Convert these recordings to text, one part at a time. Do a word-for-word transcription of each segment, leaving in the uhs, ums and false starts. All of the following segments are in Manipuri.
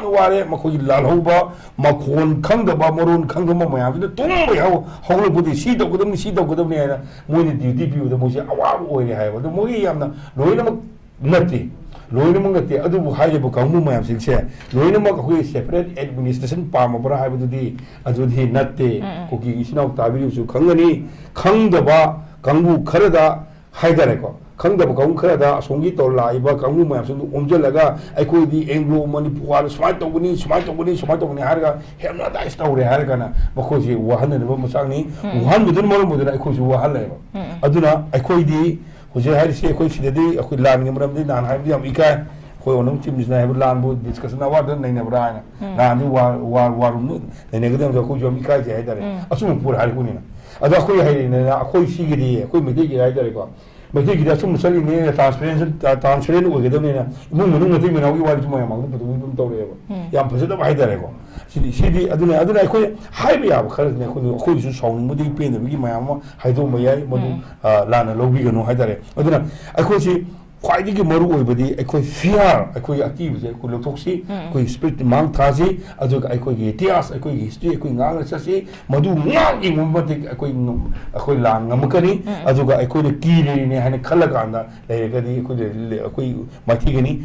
ꯋꯥꯔꯦ꯫ ꯃꯈꯣꯏꯒꯤ ꯂꯥꯜꯍꯧꯕ, ꯃꯈꯣꯟ ꯈꯪꯗꯕ, ꯃꯔꯣꯟ ꯈꯪꯗꯕ ꯃꯌꯥꯝꯁꯤꯅ ꯇꯨꯝꯕ ꯌꯥꯎ ꯍꯧꯒꯠꯂꯛꯄꯗꯒꯤ ꯁꯤ ꯇꯧꯒꯗꯕꯅꯤ, ꯁꯤ ꯇꯧꯒꯗꯕꯅꯤ ꯍꯥꯏꯅ ꯃꯣꯏꯅ ꯗ꯭ꯌꯨꯇꯤ ꯄꯤꯕꯗ ꯃꯣꯏꯁꯦ ꯑꯋꯥꯕ ꯑꯣꯏꯔꯦ ꯍꯥꯏꯕ꯫ ꯑꯗꯣ ꯃꯣꯏꯒꯤ ꯌꯥꯝꯅ ꯂꯣꯏꯅꯃꯛ ꯅꯠꯇꯦ, ꯂꯣꯏꯅꯃꯛ ꯅꯠꯇꯦ꯫ ꯑꯗꯨꯕꯨ ꯍꯥꯏꯔꯤꯕ ꯀꯥꯡꯕꯨ ꯃꯌꯥꯝꯁꯤꯡꯁꯦ ꯂꯣꯏꯅꯃꯛ ꯑꯩꯈꯣꯏ ꯁꯦꯄꯔꯦꯠ ꯑꯦꯗꯃꯤꯅꯤꯁꯇ꯭ꯔꯦꯁꯟ ꯄꯥꯝꯃꯕ꯭ꯔꯥ ꯍꯥꯏꯕꯗꯨꯗꯤ ꯑꯗꯨꯗꯤ ꯅꯠꯇꯦ꯫ ꯎꯝ, ꯎꯝ꯫ ꯀꯨꯀꯤꯒꯤ ꯏꯆꯤꯟ ꯏꯅꯥꯎ ꯇꯥꯕꯤꯔꯤꯕꯁꯨ ꯈꯪꯒꯅꯤ꯫ ꯈꯪꯗꯕ ꯀꯥꯡꯕꯨ ꯈꯔꯗ ꯍꯥꯏꯇꯥꯔꯦꯀꯣ, ꯈꯪꯗꯕ ꯀꯥꯡꯕꯨ ꯈꯔꯗ ꯑꯁꯣꯝꯒꯤ ꯇꯧꯔ ꯂꯥꯛꯏꯕ ꯀꯥꯡꯕꯨ ꯃꯌꯥꯝꯁꯤꯡꯗꯨ ꯑꯣꯝꯁꯤꯜꯂꯒ ꯑꯩꯈꯣꯏꯗꯤ ꯑꯦꯡꯒ꯭ꯂꯣ ꯃꯅꯤꯄꯨꯔ ꯁꯨꯃꯥꯏꯅ ꯇꯧꯕꯅꯤ, ꯁꯨꯃꯥꯏꯅ ꯇꯧꯕꯅꯤ, ꯁꯨꯃꯥꯏꯅ ꯇꯧꯕꯅꯤ ꯍꯥꯏꯔꯒ ꯍꯦꯞꯅꯣꯇꯥꯏꯁ ꯇꯧꯔꯦ ꯍꯥꯏꯔꯒꯅ ꯃꯈꯣꯏꯁꯤ ꯋꯥꯍꯟꯅꯅꯕ ꯃꯆꯥꯛꯅꯤ꯫ ꯎꯝ꯫ ꯋꯥꯍꯟꯕꯗꯨꯅ ꯃꯔꯝ ꯑꯣꯏꯗꯨꯅ ꯑꯩꯈꯣꯏꯁꯨ ꯋꯥꯍꯜꯂꯦꯕ꯫ ꯎꯝ, ꯎꯝ꯫ ꯑꯗꯨꯅ ꯑꯩꯈꯣꯏꯗꯤ ꯍꯧꯖꯤꯛ ꯍꯥꯏꯔꯤꯁꯤ ꯑꯩꯈꯣꯏ ꯁꯤꯗꯗꯤ ꯑꯩꯈꯣꯏ ꯂꯥꯟꯒꯤ ꯃꯔꯝꯗꯤ ꯅꯍꯥꯟ ꯍꯥꯏꯕꯗꯤ ꯌꯥꯝ ꯏꯀꯥꯏ꯫ ꯑꯩꯈꯣꯏ ꯑꯣꯅꯝ ꯆꯤꯞ ꯃꯤꯅꯤꯁꯇꯔ ꯍꯥꯏꯕ ꯂꯥꯟꯕꯨ ꯗꯤꯁꯀꯁꯟ ꯑꯋꯥꯔꯗ ꯅꯩꯅꯕ꯭ꯔꯥ ꯍꯥꯏꯅ꯫ ꯎꯝ꯫ ꯂꯥꯟꯗꯤ ꯋꯥꯔ, ꯋꯥꯔ, ꯋꯥꯔ ꯔꯨꯝꯗ ꯅꯩꯅꯒꯗꯕꯁꯦ ꯑꯩꯈꯣꯏꯁꯨ ꯌꯥꯝ ꯏꯀꯥꯏꯖꯩ ꯍꯥꯏꯇꯥꯔꯦ꯫ ꯎꯝ꯫ ꯑꯆꯨꯝꯕ ꯄꯣꯠ ꯍꯥꯏꯔꯛꯄꯅꯤꯅ꯫ ꯑꯗꯣ ꯑꯩꯈꯣꯏ ꯍꯩꯔꯤꯅꯦꯅ ꯑꯩꯈꯣꯏ ꯁꯤꯒꯤꯗꯤ ꯑꯩꯈꯣꯏ ꯃꯩꯇꯩꯒꯤ ꯍꯥꯏꯇꯥꯔꯦꯀꯣ, ꯃꯩꯇꯩꯒꯤꯗꯤ ꯑꯆꯨꯝꯕ ꯆꯠꯂꯤꯅꯦꯅ ꯇ꯭ꯔꯥꯟꯁꯄꯦꯔꯦꯟꯁꯤ, ꯇ꯭ꯔꯥꯟꯁꯄꯦꯔꯦꯟ ꯑꯣꯏꯒꯗꯕꯅꯤꯅ ꯏꯃꯨꯡ ꯃꯅꯨꯡ ꯃꯇꯩ ꯃꯅꯥꯎꯒꯤ ꯋꯥꯔꯤꯁꯨ ꯃꯌꯥꯝ ꯃꯥꯡꯗ ꯄꯨꯊꯣꯛꯄ ꯑꯗꯨꯝ ꯇꯧꯔꯛꯑꯦꯕ꯫ ꯎꯝ꯫ ꯌꯥꯝ ꯐꯖꯗꯕ ꯍꯥꯏꯇꯥꯔꯦꯀꯣ꯫ ꯁꯤꯗꯤ, ꯁꯤꯗꯤ ꯑꯗꯨꯅ, ꯑꯗꯨꯅ ꯑꯩꯈꯣꯏ ꯍꯥꯏꯕ ꯌꯥꯕ ꯈꯔꯁꯤꯅ ꯑꯩꯈꯣꯏ, ꯑꯩꯈꯣꯏꯒꯤꯁꯨ ꯁꯥꯎꯅꯤꯡꯕꯗꯒꯤ ꯄꯦꯟꯗꯕꯒꯤ ꯃꯌꯥꯝ ꯑꯃ ꯍꯥꯏꯗꯣꯛꯑꯝꯕ ꯌꯥꯏ꯫ ꯃꯗꯨ, ꯎꯝ꯫ ꯑ, ꯂꯥꯟꯅ ꯂꯧꯕꯤꯒꯅꯨ ꯍꯥꯏꯇꯥꯔꯦ꯫ ꯑꯗꯨꯅ ꯑꯩꯈꯣꯏꯁꯤ ꯈ꯭ꯋꯥꯏꯗꯒꯤ ꯃꯔꯨ ꯑꯣꯏꯕꯗꯤ ꯑꯩꯈꯣꯏ ꯐꯤꯌꯥꯔ, ꯑꯩꯈꯣꯏꯒꯤ ꯑꯀꯤꯕꯁꯦ ꯑꯩꯈꯣꯏ ꯂꯧꯊꯣꯛꯁꯤ, ꯎꯝ꯫ ꯑꯩꯈꯣꯏꯒꯤ ꯁ꯭ꯄꯤꯔꯤꯠ ꯃꯥꯡ ꯊꯥꯁꯤ, ꯑꯗꯨꯒ ꯑꯩꯈꯣꯏꯒꯤ ꯏꯇꯤꯍꯥꯁ, ꯑꯩꯈꯣꯏꯒꯤ ꯍꯤꯁꯇ꯭ꯔꯤ ꯑꯩꯈꯣꯏ ꯉꯥꯛꯅ ꯆꯠꯁꯤ꯫ ꯃꯗꯨ ꯉꯥꯛ ꯌꯦꯡꯕ ꯃꯇꯤꯛ ꯑꯩꯈꯣꯏ ꯉꯝ-, ꯑꯩꯈꯣꯏ ꯂꯥꯟ ꯉꯝꯃꯛꯀꯅꯤ꯫ ꯎꯝ꯫ ꯑꯗꯨꯒ ꯑꯩꯈꯣꯏꯅ ꯀꯤꯔꯤꯅꯦ ꯍꯥꯏꯅ ꯈꯜꯂꯀꯥꯟꯗ ꯂꯩꯔꯒꯗꯤ ꯑꯩꯈꯣꯏ, ꯑꯩꯈꯣꯏ ꯃꯥꯏꯊꯤꯒꯅꯤ꯫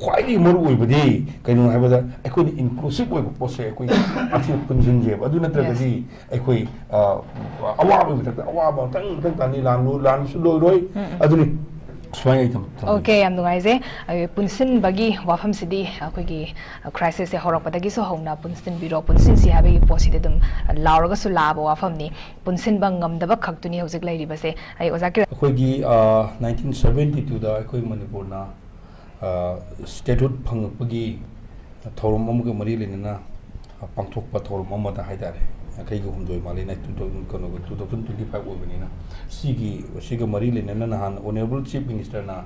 ꯈ꯭ꯋꯥꯏꯗꯒꯤ ꯃꯔꯨ ꯑꯣꯏꯕꯗꯤ ꯀꯩꯅꯣ ꯍꯥꯏꯕꯗ ꯑꯩꯈꯣꯏꯅ ꯏꯟꯀ꯭ꯂꯨꯁꯤꯞ ꯑꯣꯏꯕ ꯄꯣꯠꯁꯦ ꯑꯩꯈꯣꯏ ꯑꯁꯤ ꯄꯨꯟꯁꯤꯟꯁꯦꯕ꯫ ꯑꯗꯨ ꯅꯠꯇ꯭ꯔꯒꯗꯤ ꯑꯩꯈꯣꯏ, ꯑ, ꯑꯋꯥꯕꯒꯤ ꯃꯊꯛꯇ ꯑꯋꯥꯕ ꯃꯊꯪ ꯃꯊꯪ ꯇꯥꯅꯤ, ꯂꯥꯟ-, ꯂꯥꯟꯁꯨ ꯂꯣꯏꯔꯣꯏ꯫ ꯎꯝ, ꯎꯝ꯫ ꯑꯗꯨꯅꯤ ꯁꯨꯃꯥꯏꯅ ꯑꯩ ꯊꯝ-, ꯊꯝꯖꯒꯦ꯫ ꯑꯣꯀꯦ, ꯌꯥꯝ ꯅꯨꯡꯉꯥꯏꯖꯩ꯫ ꯑ, ꯄꯨꯟꯁꯤꯟꯕꯒꯤ ꯋꯥꯐꯝꯁꯤꯗꯤ ꯑꯩꯈꯣꯏꯒꯤ, ꯑ, ꯀ꯭ꯔꯥꯏꯁꯤꯁꯁꯦ ꯍꯧꯔꯛꯄꯗꯒꯤꯁꯨ ꯍꯧꯅ ꯄꯨꯟꯁꯤꯟꯕꯤꯔꯣ, ꯄꯨꯟꯁꯤꯟꯁꯤ ꯍꯥꯏꯕꯒꯤ ꯄꯣꯠꯁꯤꯗꯤ ꯑꯗꯨꯝ, ꯑ, ꯂꯥꯎꯔꯒꯁꯨ ꯂꯥꯛꯑꯕ ꯋꯥꯐꯝꯅꯤ꯫ ꯄꯨꯟꯁꯤꯟꯕ ꯉꯝꯗꯕ ꯈꯛꯇꯨꯅꯤ ꯍꯧꯖꯤꯛ ꯂꯩꯔꯤꯕꯁꯦ꯫ ꯑꯩ ꯑꯣꯖꯥ ꯀꯤꯔꯟ꯫ ꯑꯩꯈꯣꯏꯒꯤ, ꯑ, ꯅꯥꯏꯟꯇꯤꯟ ꯁꯕꯦꯟꯇꯤ ꯇꯨꯗ ꯑꯩꯈꯣꯏ ꯃꯅꯤꯄꯨꯔꯅ, ꯑ, ꯁ꯭ꯇꯦꯠꯍꯨꯗ ꯐꯪꯉꯛꯄꯒꯤ ꯊꯧꯔꯝ ꯑꯃꯒ ꯃꯔꯤ ꯂꯩꯅꯅ, ꯑ, ꯄꯥꯡꯊꯣꯛꯄ ꯊꯧꯔꯝ ꯑꯃꯗ ꯍꯥꯏꯇꯥꯔꯦ, ꯌꯥꯡꯈꯩꯒ ꯍꯨꯝꯗꯣꯏ ꯃꯥꯂꯦꯅ, ꯇꯨ ꯊꯥꯎꯖꯟ, ꯀꯩꯅꯣꯒ, ꯇꯨ ꯊꯥꯎꯖꯟ ꯇ꯭ꯋꯦꯟꯇꯤ ꯐꯥꯏꯚ ꯑꯣꯏꯕꯅꯤꯅ, ꯁꯤꯒꯤ, ꯁꯤꯒ ꯃꯔꯤ ꯂꯩꯅꯅ ꯅꯍꯥꯟ ꯑꯣꯅꯔꯦꯕꯜ ꯆꯤꯐ ꯃꯤꯅꯤꯁꯇꯔꯅ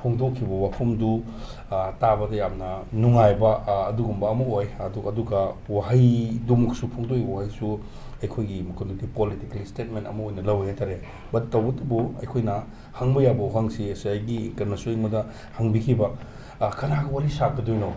ꯐꯣꯡꯗꯣꯛꯈꯤꯕ ꯋꯥꯐꯝꯗꯨ, ꯑ, ꯇꯥꯕꯗ ꯌꯥꯝꯅ ꯅꯨꯡꯉꯥꯏꯕ, ꯑ, ꯑꯗꯨꯒꯨꯝꯕ ꯑꯃ ꯑꯣꯏ꯫ ꯑꯗꯨ-, ꯑꯗꯨꯒ ꯋꯥꯍꯩꯗꯨꯃꯛꯁꯨ, ꯐꯣꯡꯗꯣꯛꯏꯕ ꯋꯥꯍꯩꯁꯨ ꯑꯩꯈꯣꯏꯒꯤ ꯃꯈꯣꯏꯗꯗꯤ ꯄꯣꯂꯤꯇꯤꯀꯦꯜ ꯁ꯭ꯇꯦꯠꯃꯦꯟ ꯑꯃ ꯑꯣꯏꯅ ꯂꯧꯋꯦ ꯍꯥꯏꯇꯥꯔꯦ꯫ ꯕꯠ ꯇꯧꯕꯇꯕꯨ ꯑꯩꯈꯣꯏꯅ ꯍꯪꯕ ꯌꯥꯕ ꯋꯥꯍꯪꯁꯤ ꯉꯁꯥꯏꯒꯤ ꯀꯩꯅꯣꯁꯨ ꯑꯩꯉꯣꯟꯗ ꯍꯪꯕꯤꯈꯤꯕ, ꯑ, ꯀꯅꯥꯒ ꯋꯥꯔꯤ ꯁꯥꯒꯗꯣꯏꯅꯣ?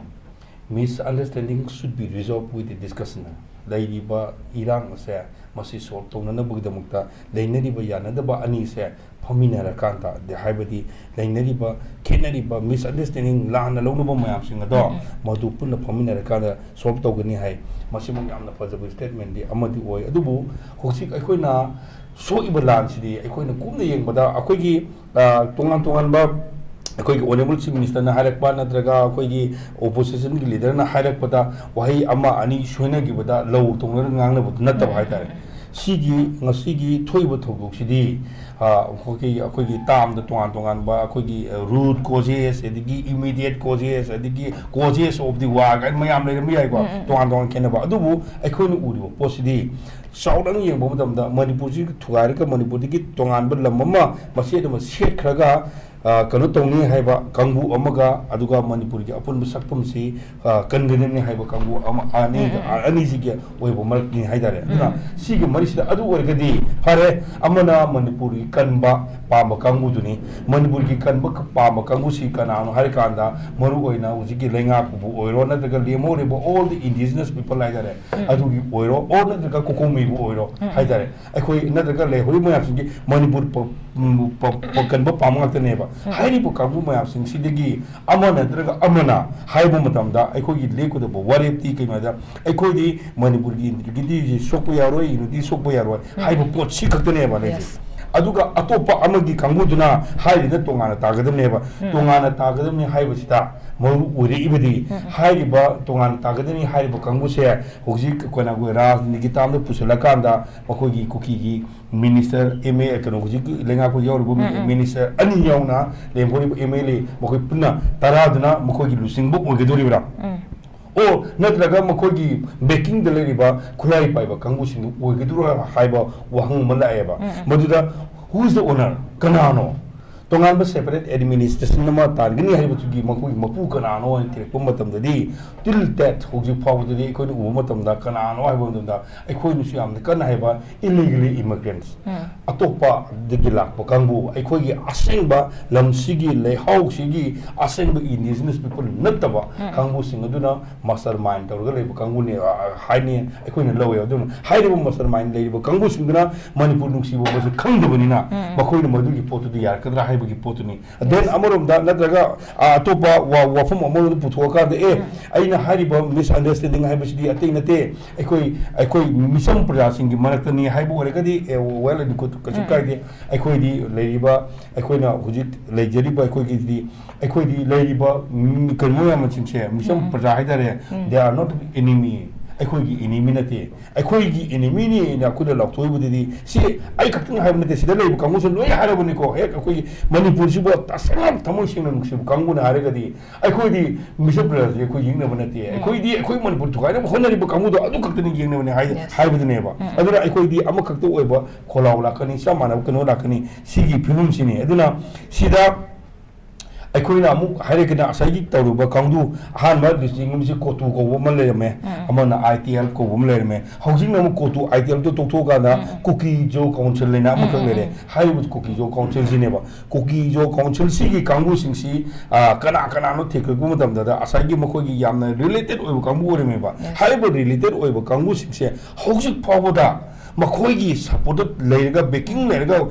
Misunderstanding should be resolved with the discussion. ꯂꯩꯔꯤꯕ ꯏꯔꯥꯡ ꯑꯁꯦ ꯃꯁꯤ solve ꯇꯧꯅꯅꯕꯒꯤꯗꯃꯛꯇ ꯂꯩꯅꯔꯤꯕ ꯌꯥꯅꯗꯕ ꯑꯅꯤꯁꯦ ꯐꯝꯃꯤꯟꯅꯔꯀꯥꯟꯗ, ꯗꯤ ꯍꯥꯏꯕꯗꯤ ꯂꯩꯅꯔꯤꯕ ꯈꯦꯠꯅꯔꯤꯕ misunderstanding, ꯂꯥꯟꯅ ꯂꯧꯅꯕ ꯃꯌꯥꯝꯁꯤꯡ ꯑꯗꯣ ꯎꯝ, ꯎꯝ꯫ ꯃꯗꯨ ꯄꯨꯟꯅ ꯐꯝꯃꯤꯟꯅꯔꯀꯥꯟꯗ solve ꯇꯧꯒꯅꯤ ꯍꯥꯏ꯫ ꯃꯁꯤꯃꯛ ꯌꯥꯝꯅ ꯐꯖꯕ statementꯗꯤ ꯑꯃꯗꯤ ꯑꯣꯏ꯫ ꯑꯗꯨꯕꯨ ꯍꯧꯖꯤꯛ ꯑꯩꯈꯣꯏꯅ ꯁꯣꯛꯏꯕ ꯂꯥꯟꯁꯤꯗꯤ ꯑꯩꯈꯣꯏꯅ ꯀꯨꯞꯅ ꯌꯦꯡꯕꯗ ꯑꯩꯈꯣꯏꯒꯤ, ꯑ, ꯇꯣꯉꯥꯟ ꯇꯣꯉꯥꯟꯕ ꯑꯩꯈꯣꯏꯒꯤ Honourable Chief Ministerꯅ ꯍꯥꯏꯔꯛꯄ ꯅꯠꯇ꯭ꯔꯒ ꯑꯩꯈꯣꯏꯒꯤ oppositionꯒꯤ leaderꯅ ꯍꯥꯏꯔꯛꯄꯗ ꯋꯥꯍꯩ ꯑꯃ ꯑꯅꯤ ꯁꯣꯏꯅꯈꯤꯕꯗ ꯂꯧ ꯇꯧꯅꯔꯒ ꯉꯥꯡꯅꯕꯗꯨ ꯅꯠꯇꯕ ꯎꯝ, ꯍꯥꯏꯇꯥꯔꯦ꯫ ꯎꯝ, ꯎꯝ꯫ ꯁꯤꯒꯤ ꯉꯁꯤꯒꯤ ꯊꯣꯛꯏꯕ ꯊꯧꯗꯣꯛꯁꯤꯗꯤ, ꯑ, ꯑꯩꯈꯣꯏꯒꯤ, ꯑꯩꯈꯣꯏꯒꯤ termꯗ ꯇꯣꯉꯥꯟ ꯇꯣꯉꯥꯟꯕ ꯑꯩꯈꯣꯏꯒꯤ, ꯑ, root causes, ꯑꯗꯒꯤ immediate causes, ꯑꯗꯒꯤ causes of the war ꯀꯥꯏꯅ ꯃꯌꯥꯝ ꯂꯩꯔꯝꯕ ꯌꯥꯏꯀꯣ, ꯎꯝ, ꯎꯝ, ꯎꯝ꯫ ꯇꯣꯉꯥꯟ ꯇꯣꯉꯥꯟ ꯈꯦꯠꯅꯕ꯫ ꯑꯗꯨꯕꯨ ꯑꯩꯈꯣꯏꯅ ꯎꯔꯤꯕ ꯄꯣꯠꯁꯤꯗꯤ ꯆꯥꯎꯔꯥꯛꯅ ꯌꯦꯡꯕ ꯃꯇꯝꯗ ꯃꯅꯤꯄꯨꯔꯁꯤ ꯊꯨꯒꯥꯏꯔꯒ ꯃꯅꯤꯄꯨꯔꯗꯒꯤ ꯇꯣꯉꯥꯟꯕ ꯂꯝ ꯑꯃ ꯃꯆꯦꯠ ꯑꯃ ꯁꯦꯠꯈ꯭ꯔꯒ, ꯑ, ꯀꯩꯅꯣ ꯇꯧꯅꯤ ꯍꯥꯏꯕ ꯀꯥꯡꯕꯨ ꯑꯃꯒ, ꯑꯗꯨꯒ ꯃꯅꯤꯄꯨꯔꯒꯤ ꯑꯄꯨꯟꯕ ꯁꯛꯐꯝꯁꯤ, ꯑ, ꯀꯟꯒꯗꯕꯅꯤ ꯍꯥꯏꯕ ꯀꯥꯡꯕꯨ ꯑꯃ, ꯑꯅꯤ, ꯎꯝ, ꯎꯝ, ꯎꯝ꯫ ꯑꯅꯤꯁꯤꯒꯤ ꯑꯣꯏꯕ ꯃꯔꯛꯅꯤ ꯍꯥꯏꯇꯥꯔꯦ꯫ ꯑꯗꯨꯅ ꯎꯝ꯫ ꯁꯤꯒꯤ ꯃꯔꯤꯁꯤꯗ ꯑꯗꯨ ꯑꯣꯏꯔꯒꯗꯤ ꯐꯔꯦ, ꯑꯃꯅ ꯃꯅꯤꯄꯨꯔꯒꯤ ꯀꯟꯕ ꯄꯥꯝꯕ ꯀꯥꯡꯕꯨꯗꯨꯅꯤ꯫ ꯃꯅꯤꯄꯨꯔꯒꯤ ꯀꯟꯕ ꯄꯥꯝꯕ ꯀꯥꯡꯕꯨꯁꯤ ꯀꯅꯥꯅꯣ ꯍꯥꯏꯔꯀꯥꯟꯗ, ꯃꯔꯨꯑꯣꯏꯅ ꯍꯧꯖꯤꯛꯀꯤ ꯂꯩꯉꯥꯛꯄꯨꯕꯨ ꯑꯣꯏꯔꯣ, ꯅꯠꯇ꯭ꯔꯒ ꯂꯦꯝꯍꯧꯔꯤꯕ all the indigenous people ꯍꯥꯏꯇꯥꯔꯦ, ꯎꯝ꯫ ꯑꯗꯨꯒꯤ ꯑꯣꯏꯔꯣ, or ꯅꯠꯇ꯭ꯔꯒ ꯀꯣꯀꯣꯃꯤꯕꯨ ꯑꯣꯏꯔꯣ ꯎꯝ꯫ ꯍꯥꯏꯇꯥꯔꯦ, ꯑꯩꯈꯣꯏ ꯅꯠꯇ꯭ꯔꯒ ꯂꯩꯍꯧꯔꯤꯕ ꯃꯌꯥꯝꯁꯤꯡꯁꯤ ꯃꯅꯤꯄꯨꯔ ꯄ-, ꯎꯝ, ꯄ-, ꯄ-, ꯀꯟꯕ ꯄꯥꯝꯕ ꯉꯥꯛꯇꯅꯦꯕ꯫ ꯎꯝ꯫ ꯍꯥꯏꯔꯤꯕ ꯀꯥꯡꯕꯨ ꯃꯌꯥꯝꯁꯤꯡꯁꯤꯗꯒꯤ ꯑꯃ ꯅꯠꯇ꯭ꯔꯒ ꯑꯃꯅ ꯍꯥꯏꯕ ꯃꯇꯝꯗ ꯑꯩꯈꯣꯏꯒꯤ ꯂꯦꯞꯀꯗꯕ ꯋꯥꯔꯦꯞꯇꯤ ꯀꯩꯅꯣ ꯍꯥꯏꯗ, ꯑꯩꯈꯣꯏꯗꯤ ꯃꯅꯤꯄꯨꯔꯒꯤ integrity ꯁꯤ ꯁꯣꯛꯄ ꯌꯥꯔꯣꯏ, unity ꯁꯣꯛꯄ ꯌꯥꯔꯣꯏ ꯎꯝ꯫ ꯍꯥꯏꯕ ꯄꯣꯠꯁꯤ ꯈꯛꯇꯅꯦꯕ ꯂꯩꯔꯤꯁꯦ꯫ Yes꯫ ꯑꯗꯨꯒ ꯑꯇꯣꯞꯄ ꯑꯃꯒꯤ ꯀꯥꯡꯕꯨꯗꯨꯅ ꯍꯥꯏꯔꯤꯗ ꯇꯣꯉꯥꯟꯅ ꯇꯥꯒꯗꯕꯅꯦꯕ꯫ ꯎꯝ꯫ ꯇꯣꯉꯥꯟꯅ ꯇꯥꯒꯗꯕꯅꯤ ꯍꯥꯏꯕꯁꯤꯗ ꯃꯔꯨ ꯑꯣꯏꯔꯛꯏꯕꯗꯤ ꯎꯝ, ꯎꯝ꯫ ꯍꯥꯏꯔꯤꯕ ꯇꯣꯉꯥꯟꯅ ꯇꯥꯒꯗꯕꯅꯤ ꯍꯥꯏꯔꯤꯕ ꯀꯥꯡꯕꯨꯁꯦ ꯍꯧꯖꯤꯛ ꯑꯩꯈꯣꯏꯅ ꯑꯩꯈꯣꯏ ꯔꯥꯖꯅꯤꯇꯤꯒꯤ termꯗ ꯄꯨꯁꯤꯜꯂꯀꯥꯟꯗ ꯃꯈꯣꯏꯒꯤ ꯀꯨꯀꯤꯒꯤ minister, M A, ꯀꯩꯅꯣ, ꯍꯧꯖꯤꯛꯀꯤ ꯂꯩꯉꯥꯛꯄ ꯌꯥꯎꯔꯤꯕ ꯎꯝ, ꯎꯝ꯫ Minister ꯑꯅꯤ ꯌꯥꯎꯅ ꯂꯦꯝꯍꯧꯔꯤꯕ M L A ꯃꯈꯣꯏ ꯄꯨꯟꯅ ꯇꯔꯥꯗꯨꯅ ꯃꯈꯣꯏꯒꯤ ꯂꯨꯆꯤꯡꯕ ꯑꯣꯏꯒꯗꯧꯔꯤꯕ꯭ꯔꯥ? ꯎꯝ꯫ ꯑꯣ, ꯅꯠꯇ꯭ꯔꯒ ꯃꯈꯣꯏꯒꯤ backingꯗ ꯂꯩꯔꯤꯕ ꯈꯨꯠꯂꯥꯏ ꯄꯥꯏꯕ ꯀꯥꯡꯕꯨꯁꯤꯡꯗꯨ ꯑꯣꯏꯒꯗꯧꯔꯥ ꯍꯥꯏꯕ ꯋꯥꯍꯪ ꯑꯃ ꯂꯥꯛꯑꯦꯕ꯫ ꯎꯝ, ꯎꯝ꯫ ꯃꯗꯨꯗ, who is the owner? ꯀꯅꯥꯅꯣ? ꯇꯣꯉꯥꯟꯕ separate administration ꯑꯃ ꯇꯥꯟꯒꯅꯤ ꯍꯥꯏꯕꯗꯨꯒꯤ ꯃꯈꯣꯏꯒꯤ ꯃꯄꯨ ꯀꯅꯥꯅꯣ ꯍꯥꯏꯅ ꯊꯤꯔꯛꯄ ꯃꯇꯝꯗꯗꯤ, till date, ꯍꯧꯖꯤꯛ ꯐꯥꯎꯕꯗꯗꯤ ꯑꯩꯈꯣꯏꯅ ꯎꯕ ꯃꯇꯝꯗ ꯀꯅꯥꯅꯣ ꯍꯥꯏꯕ ꯃꯇꯝꯗ ꯑꯩꯈꯣꯏꯅꯁꯨ ꯌꯥꯝꯅ ꯀꯟꯅ ꯍꯥꯏꯕ illegal immigrants, ꯑꯇꯣꯞꯄꯗꯒꯤ ꯂꯥꯛꯄ ꯀꯥꯡꯕꯨ, ꯑꯩꯈꯣꯏꯒꯤ ꯑꯁꯦꯡꯕ ꯂꯝꯁꯤꯒꯤ ꯂꯩꯍꯥꯎꯁꯤꯒꯤ ꯑꯁꯦꯡꯕ indigenous people ꯅꯠꯇꯕ ꯀꯥꯡꯕꯨꯁꯤꯡ ꯑꯗꯨꯅ mastermind ꯇꯧꯔꯒ ꯂꯩꯕ ꯀꯥꯡꯕꯨꯅꯦ, ꯑ, ꯍꯥꯏꯅꯤ, ꯑꯩꯈꯣꯏꯅ ꯂꯧꯋꯦ꯫ ꯑꯗꯨꯅ ꯍꯥꯏꯔꯤꯕ mastermind ꯂꯩꯔꯤꯕ ꯀꯥꯡꯕꯨꯁꯤꯡꯗꯨꯅ ꯃꯅꯤꯄꯨꯔ ꯅꯨꯡꯁꯤꯕ ꯃꯁꯛ ꯈꯪꯗꯕꯅꯤꯅ, ꯃꯈꯣꯏꯅ ꯃꯗꯨꯒꯤ ꯄꯣꯠꯇꯨꯗꯤ ꯌꯥꯔꯛꯀꯗ꯭ꯔꯥ ꯍꯥꯏꯕꯒꯤ ꯄꯣꯠꯇꯨꯅꯤ꯫ Then ꯑꯃꯔꯣꯝꯗ ꯅꯠꯇ꯭ꯔꯒ, ꯑ, ꯑꯇꯣꯞꯄ ꯋꯥ-, ꯋꯥꯐꯝ ꯑꯃꯔꯣꯝꯗ ꯄꯨꯊꯣꯛꯑꯀꯥꯟꯗ, "ꯑꯦ, ꯑꯩꯅ ꯍꯥꯏꯔꯤꯕ misunderstanding ꯍꯥꯏꯕꯁꯤꯗꯤ ꯑꯇꯩ ꯅꯠꯇꯦ, ꯑꯩꯈꯣꯏ, ꯑꯩꯈꯣꯏ ꯃꯤꯆꯝ ꯄ꯭ꯔꯖꯥꯁꯤꯡꯒꯤ ꯃꯔꯛꯇꯅꯤ" ꯍꯥꯏꯕ ꯑꯣꯏꯔꯒꯗꯤ, ꯑꯦ, well and good, ꯀꯩꯁꯨ ꯀꯥꯏꯗꯦ꯫ ꯑꯩꯈꯣꯏꯗꯤ ꯂꯩꯔꯤꯕ, ꯑꯩꯈꯣꯏꯅ ꯍꯧꯖꯤꯛ ꯂꯩꯖꯔꯤꯕ ꯑꯩꯈꯣꯏꯒꯤꯗꯤ, ꯑꯩꯈꯣꯏꯗꯤ ꯂꯩꯔꯤꯕ, ꯎꯝ, ꯀꯩꯅꯣ ꯃꯌꯥꯝꯁꯤꯡꯁꯦ ꯃꯤꯆꯝ ꯄ꯭ꯔꯖꯥ ꯍꯥꯏꯇꯥꯔꯦ, they are not enemy, ꯑꯩꯈꯣꯏꯒꯤ enemy ꯅꯠꯇꯦ꯫ ꯑꯩꯈꯣꯏꯒꯤ enemyꯅꯦꯅ ꯑꯩꯈꯣꯏꯅ ꯂꯥꯎꯊꯣꯛꯏꯕꯗꯨꯗꯤ, ꯁꯤ ꯑꯩ ꯈꯛꯇꯪ ꯍꯥꯏꯕ ꯅꯠꯇꯦ, ꯁꯤꯗ ꯂꯩꯔꯤꯕ ꯀꯥꯡꯕꯨꯁꯨ ꯂꯣꯏ ꯍꯥꯏꯔꯕꯅꯤꯀꯣ꯫ ꯍꯦꯛ ꯑꯩꯈꯣꯏꯒꯤ ꯃꯅꯤꯄꯨꯔꯁꯤꯕꯨ ꯇꯁꯦꯡꯅ ꯊꯃꯣꯏ ꯁꯦꯡꯅ ꯅꯨꯡꯁꯤꯕ ꯀꯥꯡꯕꯨꯅ ꯍꯥꯏꯔꯒꯗꯤ, ꯑꯩꯈꯣꯏꯗꯤ ꯃꯤꯆꯝ ꯄ꯭ꯔꯖꯥꯁꯦ ꯑꯩꯈꯣꯏ ꯌꯦꯛꯅꯕ ꯅꯠꯇꯦ꯫ ꯑꯩꯈꯣꯏꯗꯤ ꯑꯩꯈꯣꯏ ꯃꯅꯤꯄꯨꯔ ꯊꯨꯒꯥꯏꯅꯕ ꯍꯣꯠꯅꯔꯤꯕ ꯀꯥꯡꯕꯨꯗꯣ ꯑꯗꯨ ꯈꯛꯇꯅꯤ ꯌꯦꯛꯅꯕꯅꯦ ꯍꯥꯏ-, ꯍꯥꯏꯕꯗꯨꯅꯦꯕ꯫ ꯑꯗꯨꯅ ꯑꯩꯈꯣꯏꯗꯤ ꯑꯃꯈꯛꯇ ꯑꯣꯏꯕ ꯈꯣꯜꯂꯥꯎ ꯂꯥꯛꯀꯅꯤ, ꯆꯞ ꯃꯥꯟꯅꯕ ꯀꯩꯅꯣ ꯂꯥꯛꯀꯅꯤ꯫ ꯁꯤꯒꯤ ꯐꯤꯕꯝꯁꯤꯅꯤ꯫ ꯑꯗꯨꯅ ꯁꯤꯗ ꯑꯩꯈꯣꯏꯅ ꯑꯃꯨꯛ ꯍꯥꯏꯔꯒꯅ ꯉꯁꯥꯏꯒꯤ ꯇꯧꯔꯤꯕ ꯀꯥꯡꯕꯨ, ꯑꯍꯥꯟꯕ ꯂꯤꯁꯇꯤꯡ ꯑꯃꯁꯤ ꯀꯣꯇꯨ ꯀꯧꯕ ꯑꯃ ꯂꯩꯔꯝꯃꯦ, ꯑꯃꯅ ITL ꯀꯧꯕ ꯑꯃ ꯂꯩꯔꯝꯃꯦ꯫ ꯍꯧꯖꯤꯛꯅ ꯑꯃꯨꯛ ꯀꯣꯇꯨ ITLꯗꯣ ꯇꯣꯛꯊꯣꯛꯑꯀꯥꯟꯗ ꯀꯨꯀꯤ ꯖꯣ ꯀꯥꯎꯟꯁꯤꯜ ꯍꯥꯏꯅ ꯑꯃꯈꯛ ꯂꯩꯔꯦ꯫ ꯍꯥꯏꯔꯤꯕ ꯀꯨꯀꯤ ꯖꯣ ꯀꯥꯎꯟꯁꯤꯜꯁꯤꯅꯦꯕ꯫ ꯀꯨꯀꯤ ꯖꯣ ꯀꯥꯎꯟꯁꯤꯜꯁꯤꯒꯤ ꯀꯥꯡꯕꯨꯁꯤꯡꯁꯤ, ꯑ, ꯀꯅꯥ ꯀꯅꯥꯅꯣ ꯊꯤꯒꯠꯂꯛꯄ ꯃꯇꯝꯗ ꯉꯁꯥꯏꯒꯤ ꯃꯈꯣꯏꯒꯤ ꯌꯥꯝꯅ related ꯑꯣꯏꯕ ꯀꯥꯡꯕꯨ ꯑꯣꯏꯔꯝꯃꯦꯕ꯫ Yes. ꯍꯥꯏꯔꯤꯕ related ꯑꯣꯏꯕ ꯀꯥꯡꯕꯨꯁꯤꯡꯁꯦ ꯍꯧꯖꯤꯛ ꯐꯥꯎꯕꯗ ꯃꯈꯣꯏꯒꯤ supported ꯂꯩꯔꯒ, backing ꯂꯩꯔꯒ,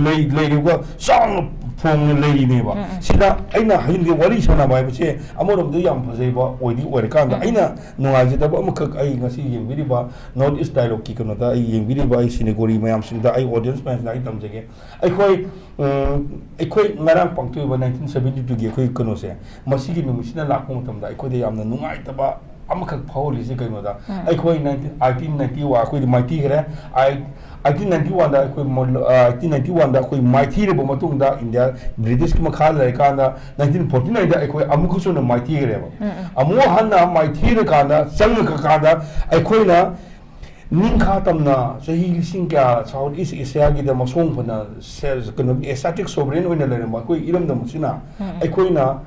ꯂꯩ-, ꯂꯩꯔꯒ ꯆꯥꯎꯅ ꯐꯣꯡꯅ ꯂꯩꯔꯤꯅꯦꯕ꯫ ꯁꯤꯗ ꯑꯩꯅ ꯍꯌꯦꯡꯒꯤ ꯋꯥꯔꯤ ꯁꯥꯟꯅꯕ ꯍꯥꯏꯕꯁꯦ ꯑꯃꯔꯣꯝꯗ ꯌꯥꯝ ꯐꯖꯩꯕ ꯑꯣꯏꯗꯤ ꯑꯣꯏꯔꯀꯥꯟꯗ, ꯑꯩꯅ ꯅꯨꯡꯉꯥꯏꯖꯗꯕ ꯑꯃꯈꯛ, ꯑꯩ ꯉꯁꯤ ꯌꯦꯡꯕꯤꯔꯤꯕ North East Dialogueꯀꯤ ꯀꯩꯅꯣꯗ ꯑꯩ ꯌꯦꯡꯕꯤꯔꯤꯕ ꯑꯩ ꯁꯤꯅꯦꯒꯣꯔꯤ ꯃꯌꯥꯝꯁꯤꯡꯗ, ꯑꯩ audience ꯃꯌꯥꯝꯁꯤꯡꯗ ꯑꯩ ꯇꯝꯖꯒꯦ꯫ ꯑꯩꯈꯣꯏ, ꯎꯝ, ꯑꯩꯈꯣꯏ ꯉꯔꯥꯡ ꯄꯥꯡꯊꯣꯛꯏꯕ nineteen seventy twoꯒꯤ ꯑꯩꯈꯣꯏ ꯀꯩꯅꯣꯁꯦ, ꯃꯁꯤꯒꯤ ꯅꯨꯃꯤꯠꯁꯤꯅ ꯂꯥꯛꯄ ꯃꯇꯝꯗ ꯑꯩꯈꯣꯏꯗ ꯌꯥꯝꯅ ꯅꯨꯡꯉꯥꯏꯇꯕ ꯑꯃꯈꯛ ꯐꯥꯎꯍꯜꯂꯤꯁꯦ ꯀꯩꯅꯣꯗ, ꯑꯩꯈꯣꯏ nineteen, eighteen ninety one ꯑꯩꯈꯣꯏꯗꯤ ꯃꯥꯏꯊꯤꯈ꯭ꯔꯦ꯫ ꯑꯩ, eighteen ninety oneꯗ ꯑꯩꯈꯣꯏ ꯃꯣ-, ꯑ, eighteen ninety oneꯗ ꯑꯩꯈꯣꯏ ꯃꯥꯏꯊꯤꯔꯕ ꯃꯇꯨꯡꯗ, ꯏꯟꯗꯤꯌꯥ Britishꯀꯤ ꯃꯈꯥ ꯂꯩꯔꯀꯥꯟꯗ, nineteen forty nineꯗ ꯑꯩꯈꯣꯏ ꯑꯃꯨꯛꯀꯁꯨ ꯍꯟꯅ ꯃꯥꯏꯊꯤꯈ꯭ꯔꯦꯕ꯫ ꯑꯃꯨꯛ ꯍꯟꯅ ꯃꯥꯏꯊꯤꯔꯀꯥꯟꯗ, ꯆꯪꯉꯛꯀꯥꯟꯗ ꯑꯩꯈꯣꯏꯅ ꯅꯤꯡꯈꯥ ꯇꯝꯅ ꯆꯍꯤ ꯂꯤꯁꯤꯡ ꯀꯌꯥ South East Asia ꯒꯤꯗ ꯃꯁꯣꯡ ꯐꯅ ꯁꯦ-, ꯀꯩꯅꯣ, static sovereign ꯑꯣꯏꯅ ꯂꯩꯔꯝꯕ ꯑꯩꯈꯣꯏ ꯏꯔꯝꯗꯝ ꯑꯁꯤꯅ, ꯎꯝ꯫ ꯑꯩꯈꯣꯏꯅ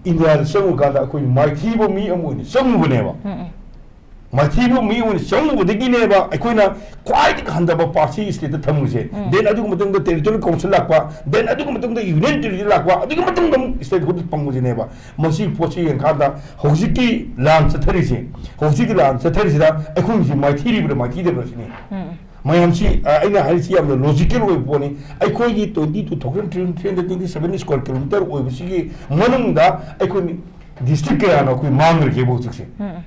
ꯏꯟꯗꯤꯌꯥꯗ ꯆꯪꯉꯨꯀꯥꯟꯗ ꯑꯩꯈꯣꯏ ꯃꯥꯏꯊꯤꯕ ꯃꯤ ꯑꯃ ꯑꯣꯏꯅ ꯆꯪꯉꯨꯕꯅꯦꯕ꯫ ꯎꯝ, ꯎꯝ꯫ ꯃꯥꯏꯊꯤꯕ ꯃꯤ ꯑꯣꯏꯅ ꯆꯪꯉꯨꯕꯗꯒꯤꯅꯦꯕ ꯑꯩꯈꯣꯏꯅ ꯈ꯭ꯋꯥꯏꯗꯒꯤ ꯍꯟꯊꯕ party state ꯇ ꯊꯝꯃꯤꯁꯦ꯫ ꯎꯝ꯫ Then ꯑꯗꯨꯒꯤ ꯃꯇꯨꯡꯗ territorial council ꯂꯥꯛꯄ, then ꯑꯗꯨꯒꯤ ꯃꯇꯨꯡꯗ union territory ꯂꯥꯛꯄ, ꯑꯗꯨꯒꯤ ꯃꯇꯨꯡꯗ ꯑꯃꯨꯛ statehood ꯐꯪꯕꯁꯤꯅꯦꯕ꯫ ꯃꯁꯤ ꯄꯣꯠꯁꯤ ꯌꯦꯡꯀꯥꯟꯗ ꯍꯧꯖꯤꯛꯀꯤ ꯂꯥꯟ ꯆꯠꯊꯔꯤꯁꯦ, ꯍꯧꯖꯤꯛꯀꯤ ꯂꯥꯟ ꯆꯠꯊꯔꯤꯁꯤꯗ ꯑꯩꯈꯣꯏ ꯍꯧꯖꯤꯛ ꯃꯥꯏꯊꯤꯔꯤꯕ꯭ꯔꯥ ꯃꯥꯏꯊꯤꯗꯕ꯭ꯔꯥ ꯁꯤꯅꯤ꯫ ꯎꯝ꯫ ꯃꯌꯥꯝꯁꯤ, ꯑ, ꯑꯩꯅ ꯍꯥꯏꯔꯤꯁꯤ ꯌꯥꯝꯅ logical ꯑꯣꯏꯕ ꯄꯣꯠꯅꯤ꯫ ꯑꯩꯈꯣꯏꯒꯤ twenty two thousand three hundred twenty seven square kilometer ꯑꯣꯏꯕꯁꯤꯒꯤ ꯃꯅꯨꯡꯗ ꯑꯩꯈꯣꯏ district ꯀꯌꯥꯅꯣ ꯑꯩꯈꯣꯏ ꯃꯥꯡꯈ꯭ꯔꯒꯦꯕ ꯍꯧꯖꯤꯛꯁꯦ? ꯎꯝ꯫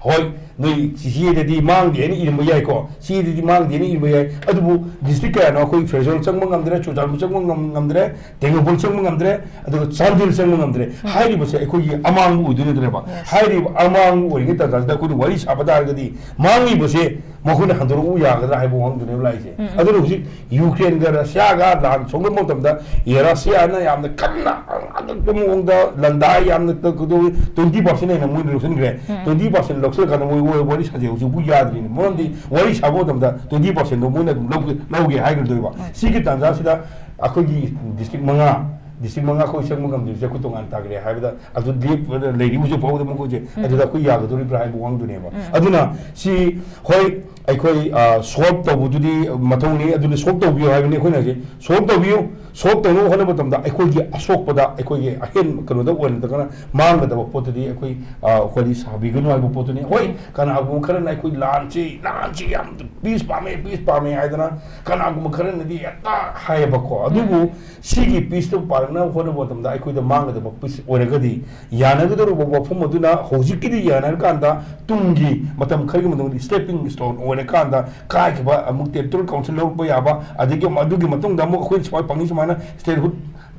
ꯍꯣꯏ, ꯅꯣꯏ ꯁꯤꯗꯗꯤ ꯃꯥꯡꯗꯦ ꯍꯥꯏꯅ ꯏꯔꯝꯕ ꯌꯥꯏꯀꯣ, ꯁꯤꯗꯗꯤ ꯃꯥꯡꯗꯦ ꯍꯥꯏꯅ ꯏꯔꯝꯕ ꯌꯥꯏ, ꯑꯗꯨꯕꯨ district ꯀꯌꯥꯅꯣ ꯑꯩꯈꯣꯏ ꯐꯦꯔꯖꯧ ꯆꯪꯕ ꯉꯝꯗ꯭ꯔꯦ, ꯆꯨꯔꯆꯥꯟꯄꯨꯔ ꯆꯪꯕ ꯉꯝ-, ꯉꯝꯗ꯭ꯔꯦ, ꯇꯦꯡꯅꯧꯄꯜ ꯆꯪꯕ ꯉꯝꯗ꯭ꯔꯦ, ꯑꯗꯨꯒ ꯆꯥꯟꯗꯦꯜ ꯆꯪꯕ ꯉꯝꯗ꯭ꯔꯦ꯫ ꯎꯝ꯫ ꯍꯥꯏꯔꯤꯕꯁꯦ ꯑꯩꯈꯣꯏꯒꯤ ꯑꯃꯥꯡꯕ ꯑꯣꯏꯗꯣꯏ ꯅꯠꯇ꯭ꯔꯦꯕ? Yes꯫ ꯍꯥꯏꯔꯤꯕ ꯑꯃꯥꯡꯕ ꯑꯣꯏꯔꯤꯉꯩ ꯇꯥꯟꯖꯥꯁꯤꯗ ꯑꯩꯈꯣꯏꯅ ꯋꯥꯔꯤ ꯁꯥꯕ ꯇꯥꯔꯒꯗꯤ ꯃꯥꯡꯉꯤꯕꯁꯦ ꯃꯈꯣꯏꯅ ꯍꯟꯗꯣꯔꯛꯎ ꯌꯥꯒꯗ꯭ꯔꯥ ꯍꯥꯏꯕ ꯋꯥꯍꯪꯗꯨꯅꯦꯕ ꯂꯥꯛꯏꯁꯦ꯫ ꯎꯝ, ꯎꯝ꯫ ꯑꯗꯨꯅ ꯍꯧꯖꯤꯛ ꯌꯨꯀ꯭ꯔꯦꯟꯒ ꯔꯁꯤꯌꯥꯒ ꯂꯥꯟ ꯁꯣꯛꯅꯕ ꯃꯇꯝꯗ, ꯑꯦ, ꯔꯁꯤꯌꯥꯅ ꯌꯥꯝꯅ ꯀꯟꯅ ꯑꯉꯛꯄ ꯃꯑꯣꯡꯗ ꯂꯥꯟꯗꯥꯏ, ꯌꯥꯝꯅ ꯇ-, ꯀꯩꯗꯧ-, twenty percent ꯍꯦꯟꯅ ꯃꯣꯏꯅ ꯂꯧꯁꯤꯟꯈ꯭ꯔꯦ꯫ ꯎꯝ꯫ Twenty percent ꯂꯧꯁꯤꯜꯂꯀꯥꯟꯗ ꯃꯣꯏ ꯋꯥ-, ꯋꯥꯔꯤ ꯁꯥꯖꯩ ꯍꯧꯖꯤꯛꯐꯥꯎ ꯌꯥꯗ꯭ꯔꯤꯅꯤ꯫ ꯃꯔꯝꯗꯤ ꯋꯥꯔꯤ ꯁꯥꯕ ꯃꯇꯝꯗ twenty percent ꯗꯣ ꯃꯣꯏꯅ ꯑꯗꯨꯝ ꯂꯧꯒꯦ, ꯂꯧꯒꯦ ꯍꯥꯏꯈ꯭ꯔꯗꯣꯏꯕ꯫ ꯎꯝ꯫ ꯁꯤꯒꯤ ꯇꯥꯟꯖꯥꯁꯤꯗ ꯑꯩꯈꯣꯏꯒꯤ district ꯃꯉꯥ, district ꯃꯉꯥ ꯑꯩꯈꯣꯏ ꯆꯪꯕ ꯉꯝꯗ꯭ꯔꯤꯕꯁꯦ ꯑꯩꯈꯣꯏ ꯇꯣꯉꯥꯟ ꯇꯥꯈ꯭ꯔꯦ ꯍꯥꯏꯕꯗ, ꯑꯗꯨ ꯂꯦꯞꯄꯗ ꯂꯩꯔꯤ ꯍꯧꯖꯤꯛ ꯐꯥꯎꯕꯗ ꯃꯈꯣꯏꯁꯦ, ꯎꯝ꯫ ꯑꯗꯨꯗ ꯑꯩꯈꯣꯏ ꯌꯥꯒꯗꯧꯔꯤꯕ꯭ꯔꯥ ꯍꯥꯏꯕ ꯋꯥꯍꯪꯗꯨꯅꯦꯕ꯫ ꯎꯝ꯫ ꯑꯗꯨꯅ ꯁꯤ, ꯍꯣꯏ, ꯑꯩꯈꯣꯏ, ꯑ, solve ꯇꯧꯕꯗꯨꯗꯤ ꯃꯊꯧꯅꯤ, ꯑꯗꯨꯅ solve ꯇꯧꯕꯤꯌꯨ ꯍꯥꯏꯕꯅꯤ ꯑꯩꯈꯣꯏꯅ ꯍꯧꯖꯤꯛ꯫ Solve ꯇꯧꯕꯤꯌꯨ, solve ꯇꯧꯅꯕ ꯍꯣꯠꯅꯕ ꯃꯇꯝꯗ ꯑꯩꯈꯣꯏꯒꯤ ꯑꯁꯣꯛꯄꯗ, ꯑꯩꯈꯣꯏꯒꯤ ꯑꯍꯦꯟꯕ ꯀꯩꯅꯣꯗ ꯑꯣꯏꯅ ꯅꯠꯇ꯭ꯔꯒꯅ ꯃꯥꯡꯒꯗꯕ ꯄꯣꯠꯇꯨꯗꯤ ꯑꯩꯈꯣꯏ, ꯑ, ꯑꯩꯈꯣꯏꯗꯤ ꯁꯥꯕꯤꯒꯅꯨ ꯍꯥꯏꯕ ꯄꯣꯠꯇꯨꯅꯤ꯫ ꯍꯣꯏ, ꯎꯝ꯫ ꯀꯅꯥꯒꯨꯝꯕ ꯈꯔꯅ ꯑꯩꯈꯣꯏ ꯂꯥꯟꯁꯤ, ꯂꯥꯟꯁꯤ ꯌꯥꯝ peace ꯄꯥꯝꯃꯦ, peace ꯄꯥꯝꯃꯦ ꯍꯥꯏꯗꯅ ꯀꯅꯥꯒꯨꯝꯕ ꯈꯔꯅꯗꯤ ꯍꯦꯛꯇ ꯍꯥꯏꯌꯦꯕꯀꯣ꯫ ꯑꯗꯨꯕꯨ ꯎꯝ꯫ ꯁꯤꯒꯤ peace ꯇꯨ ꯄꯥꯜꯂꯛꯅꯕ ꯍꯣꯠꯅꯕ ꯃꯇꯝꯗ ꯑꯩꯈꯣꯏꯗ ꯃꯥꯡꯒꯗꯕ peace ꯑꯣꯏꯔꯒꯗꯤ, ꯌꯥꯅꯒꯗꯧꯔꯕ ꯋꯥꯐꯝ ꯑꯗꯨꯅ ꯍꯧꯖꯤꯛꯀꯤꯗꯤ ꯌꯥꯅꯔꯀꯥꯟꯗ ꯇꯨꯡꯒꯤ ꯃꯇꯝ ꯈꯔꯒꯤ ꯃꯇꯨꯡꯗ stepping stone ꯑꯣꯏꯔꯀꯥꯟꯗ ꯀꯥꯏꯈꯤꯕ ꯑꯃꯨꯛ territorial council ꯂꯧꯔꯛꯄ ꯌꯥꯕ, ꯑꯗꯒꯤ ꯑꯃꯨꯛ ꯑꯗꯨꯒꯤ ꯃꯇꯨꯡꯗ ꯑꯃꯨꯛ ꯑꯩꯈꯣꯏꯅ ꯁꯨꯃꯥꯏꯅ ꯐꯪꯉꯤ ꯁꯨꯃꯥꯏꯅ statehood